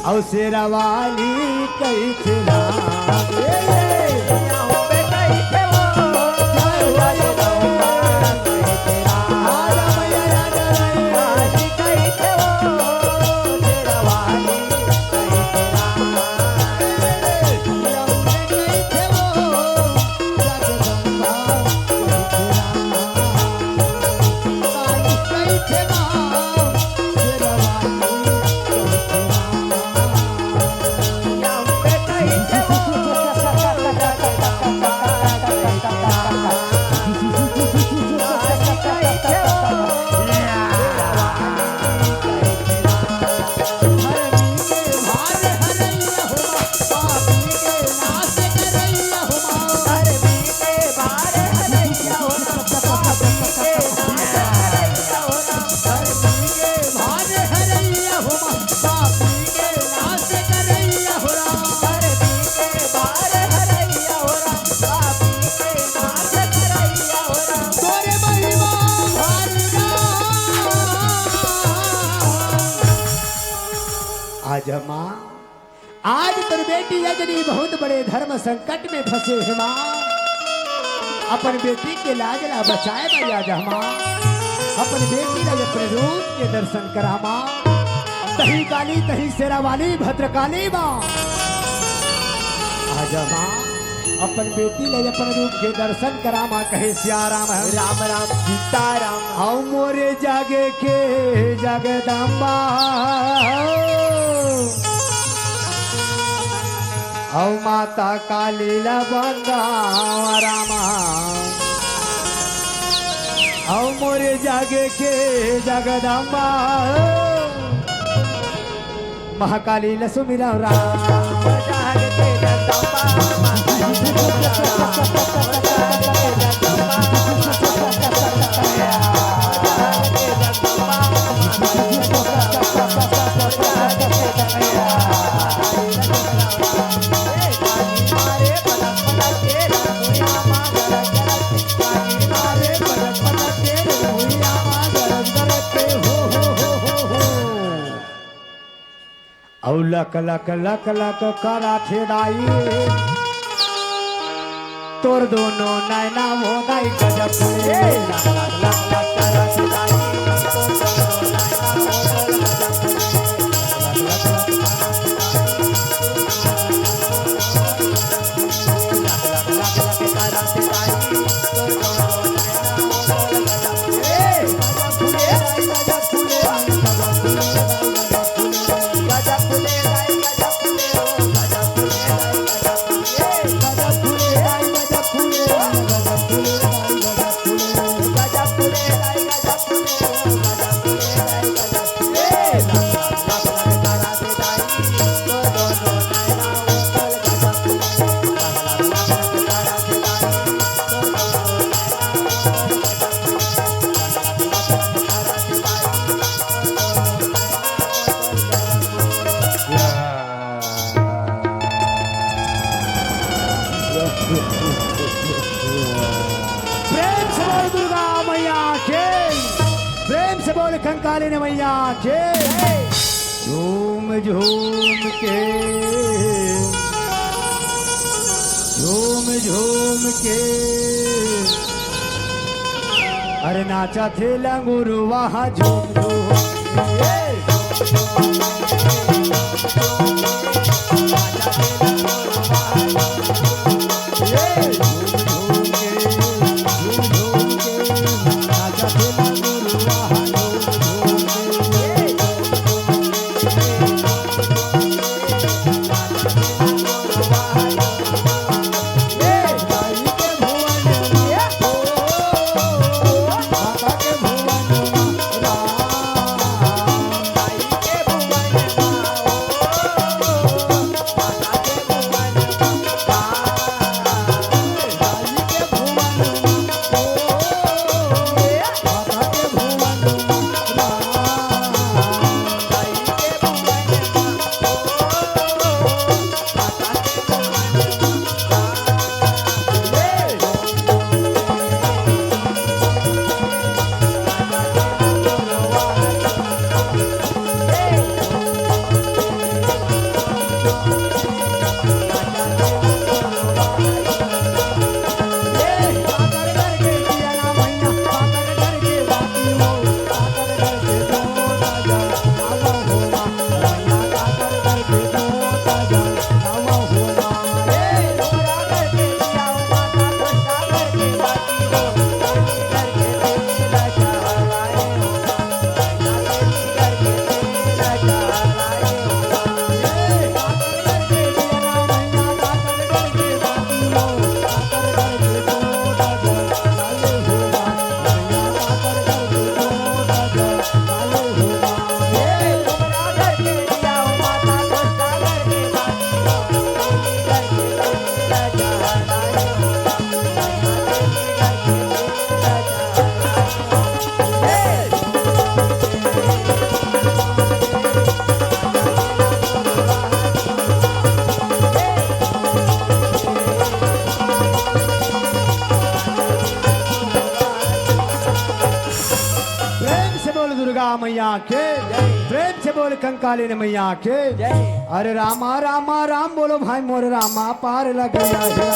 अउ शेरावाली कहिथे राम। ए, ए। अम्बे कहिथे ओ, जय माँ, आज तोर बेटी रजनी बहुत बड़े धर्म संकट में फंसे हे माँ। अपन बेटी के लाज ला बचाए बर आजा माँ। अपन बेटी ला अपन रूप के दर्शन करा माँ। तहीं काली, तहीं शेरा वाली, भद्रकाली माँ। आजा माँ, अपन बेटी ला अपन रूप के दर्शन करा माँ, कहे सिया राम है। राम राम सीता राम। अउ मोरे जग के जगदम्बा, अउ माता काली ला बंदावा रामा, अउ मोरे जग के जगदम्बा, महाकाली ला सुमिरव राम। अउ लक लक लक लक करत हे दाई, तोर दोनों नैना हो दाई गजब। ए, लक लक लक लक करत हे दाई, तोर दोनों नैना हो दाई गजब। प्रेम से बोल दुर्गा मैया के, प्रेम से बोल कंकालिनी मैया के। झूम झूम के, झूम झूम के, अरे नाचत हे लंगुरवा झूम झूम के। प्रेम से बोल दुर्गा मैया के, प्रेम से बोल कंकालिन मैया के। जय। अरे रामा रामा राम बोलो भाई मोर रामा, पार लग गया है राम।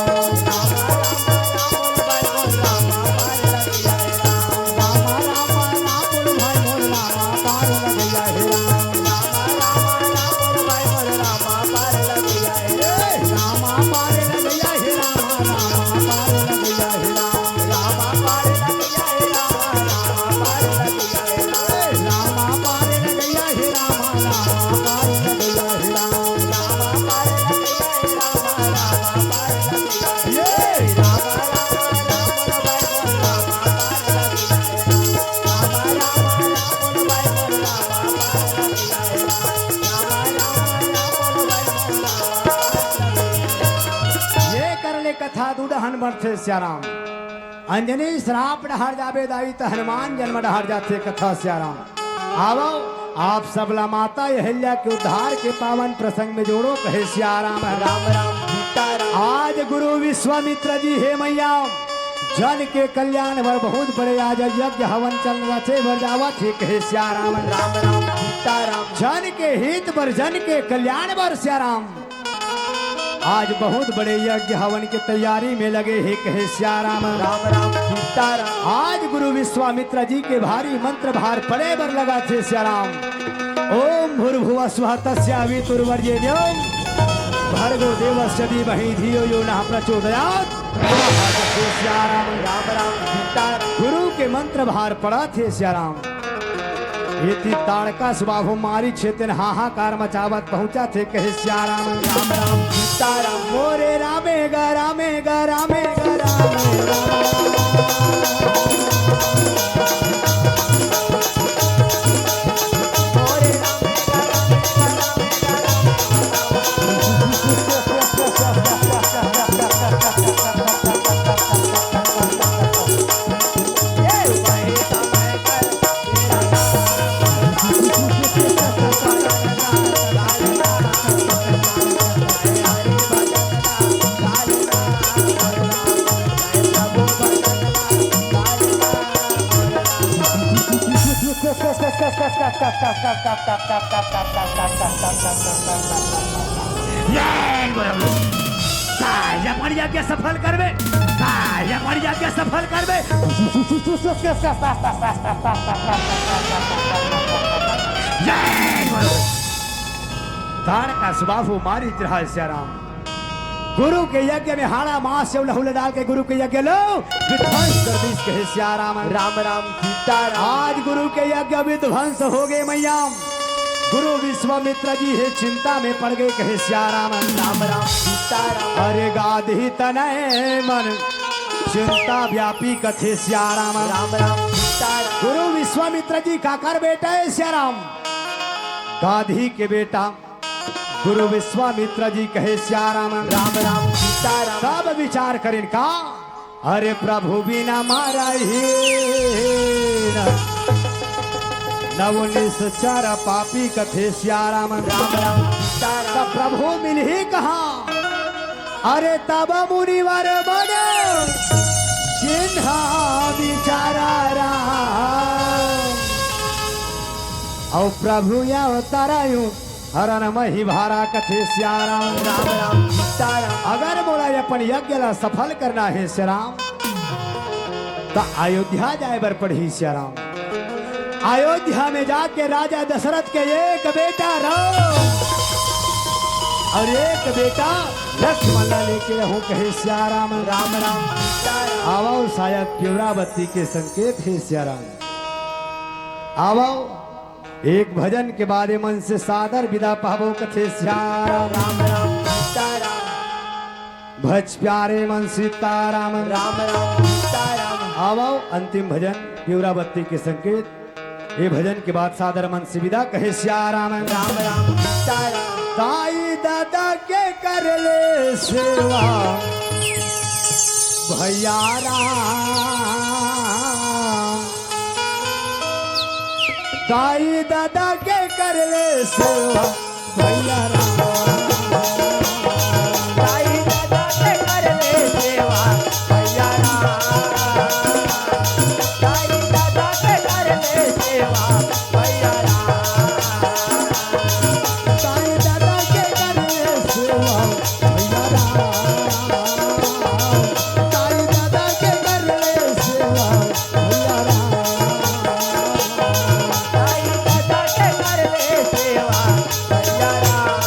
रामा रामा राम बोलो भाई मोर रामा, पार लग गया है राम। रामा रामा राम बोलो भाई मोर रामा, पार लग गया है। ए, रामा पार लग गया है रामा, रामा पार लग गया है राम। रामा पार लग गया है रामा, रामा पार लग गया है राम। ए, रामा पार लग गया है रामा, रामा पार लग गया है राम। रामा पार लग गया है रामा, रामा पार लग गया है। ए, रामा रामा राम बोलो भाई मोर रामा, पार लग गया है राम। रामा रामा राम बोलो भाई मोर रामा, पार लग गया है राम। ये कर ले कथा दू डहन बढ़थे सियाराम। अंजनी श्राप डहर जाबे दाई त हनुमान जन्म डहर जाथे कथा सियाराम। आवो आप सबला माता अहिल्या के उद्धार के पावन प्रसंग में जोड़ो कहे सियाराम। राम राम सीताराम। आज गुरु विश्वामित्र जी हे मैया जन के कल्याण बर बहुत बड़े आज यज्ञ हवन चल रचे बर जावत हे कहे सियाराम। राम राम सीताराम। जन के हित बर जन के कल्याण बर सियाराम। आज बहुत बड़े यज्ञ हवन के तैयारी में लगे हे कहे सियाराम। राम राम सीताराम। आज गुरु विश्वामित्र जी के भारी मंत्र भार पड़े बर लगा थे सियाराम। ओम भूर्भुवः स्वः तस्यावितुर्वरेण्यं भर्गो देवस्य धीमहि धियो यो नः प्रचोदयात्। सियाराम। राम राम सीताराम। गुरु के मंत्र भार पड़ा थे सियाराम। एती ताड़का सुबाहु मारी छेतेन हाहाकार मचावत पहुंचा थे कहे सियाराम। राम राम सीताराम। मोरे रामे गा रामे गा रामे गा रामे गा। मोरे रामे गा रामे गा रामे गा रामे। ये गुरु, काहे अपन यज्ञ सफल करबे, काहे अपन यज्ञ सफल करबे। जय गुरु। ताड़का सुबाहु मारी थे सियाराम। गुरु के यज्ञ में हाड़ा मांस अउ लहू ल डाल के गुरु के यज्ञ ल विध्वंस कर दीस कहे सियाराम। राम राम सीताराम। आज गुरु के यज्ञ विध्वंस हो गए मैया। गुरु विश्वामित्र जी हे चिंता में पड़ गए कहे सियाराम। राम राम सीताराम। अरे गाधी तनय मन चिंता व्यापी कथे सियाराम। राम राम सीताराम। गुरु विश्वामित्र जी काकर बेटा हे सियाराम? गाधी के बेटा। गुरु विश्वामित्र जी कहे सियाराम। राम राम सीताराम। तब विचार करिन का, अरे प्रभु बिना मारा हीन, नव निश्चर पापी कथे सियाराम। राम राम सीताराम। त प्रभु मिलही कहाँ? अरे तब मुनिवर मन चिन्हा विचारा राम। अउ प्रभु या अवतारा यूं हरन मही भारा कथे सियाराम। राम राम सीताराम। अगर मोला अपन यज्ञ ला सफल करना हे सियाराम, त अयोध्या जाए बर पड़ही सियाराम। अयोध्या में जाके राजा दशरथ के एक बेटा राम अउ एक बेटा लक्ष्मण ला लेके रहूं कहे सियाराम। राम राम सीताराम। आवव शायद पिवरावती के संकेत हे सियाराम। आवव एक भजन के बाद ए मन से सादर बिदा पाबो कथे सियाराम। राम राम सीताराम। भज प्यारे मन सीताराम। राम राम सीताराम। आवव अंतिम भजन पिवरावती के संकेत। ए भजन के बाद सादर मन से बिदा कहे सियाराम। राम राम सीताराम। ताई दादा के कर ले सेवा भैया राम। ताई दादा के कर ले सेवा भैया राम। ताई दादा के कर ले सेवा भैया राम। ताई दादा के कर ले सेवा भैया राम। दाई ददा के कर ले सेवा भैया राम। दाई ददा के कर ले सेवा भैया राम।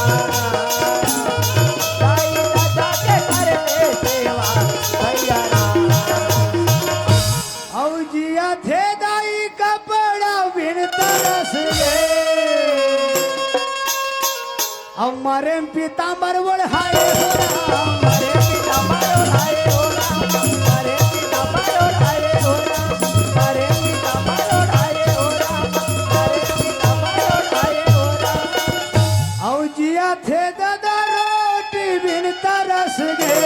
दाई ददा के कर ले सेवा भैया राम। अउ जिया थे दाई कपड़ा बिन तरस गे। अउ मरे म पीताम्बर ओढ़ाए हो राम। मरे म पीताम्बर ओढ़ाए हो राम। मरे म पीताम्बर ओढ़ाए हो राम। मरे म पीताम्बर ओढ़ाए हो राम। मरे म पीताम्बर ओढ़ाए हो राम। अउ जिया थे ददा रोटी बिन तरस गे।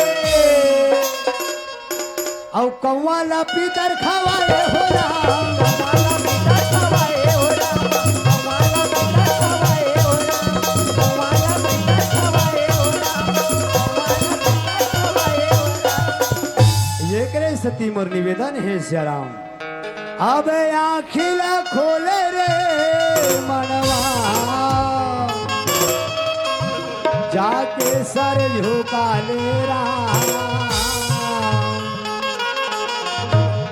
अउ कौवा ला पीतर खवाए हो राम। कौवा ला पीतर खवाए हो राम। कौवा ला पीतर खवाए हो राम। कौवा ला पीतर खवाए हो राम। कौवा ला पीतर खवाए हो राम। एकरे सेती मोर निवेदन हे सियाराम। अब आँखी ला खोले रे मनवा, जाके सर झुका ले राम।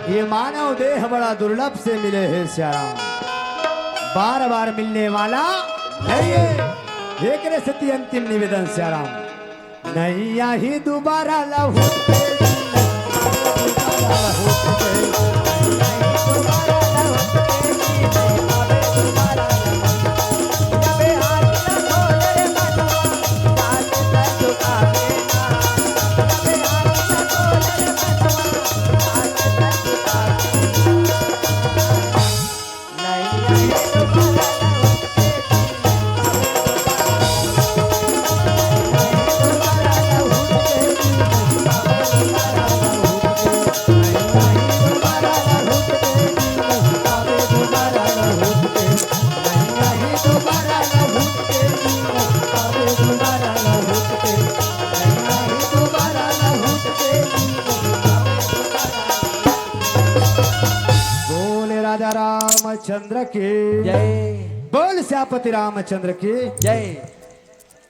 ये मानव देह बड़ा दुर्लभ से मिले हे सियाराम, बार बार मिलने वाला नहीं है। एकरे सेती अंतिम निवेदन सियाराम, नहीं आही दोबारा लहुट के जी, दोबारा लहुट के। बोल राजा रामचंद्र की जय। बोल सियापति रामचंद्र की जय।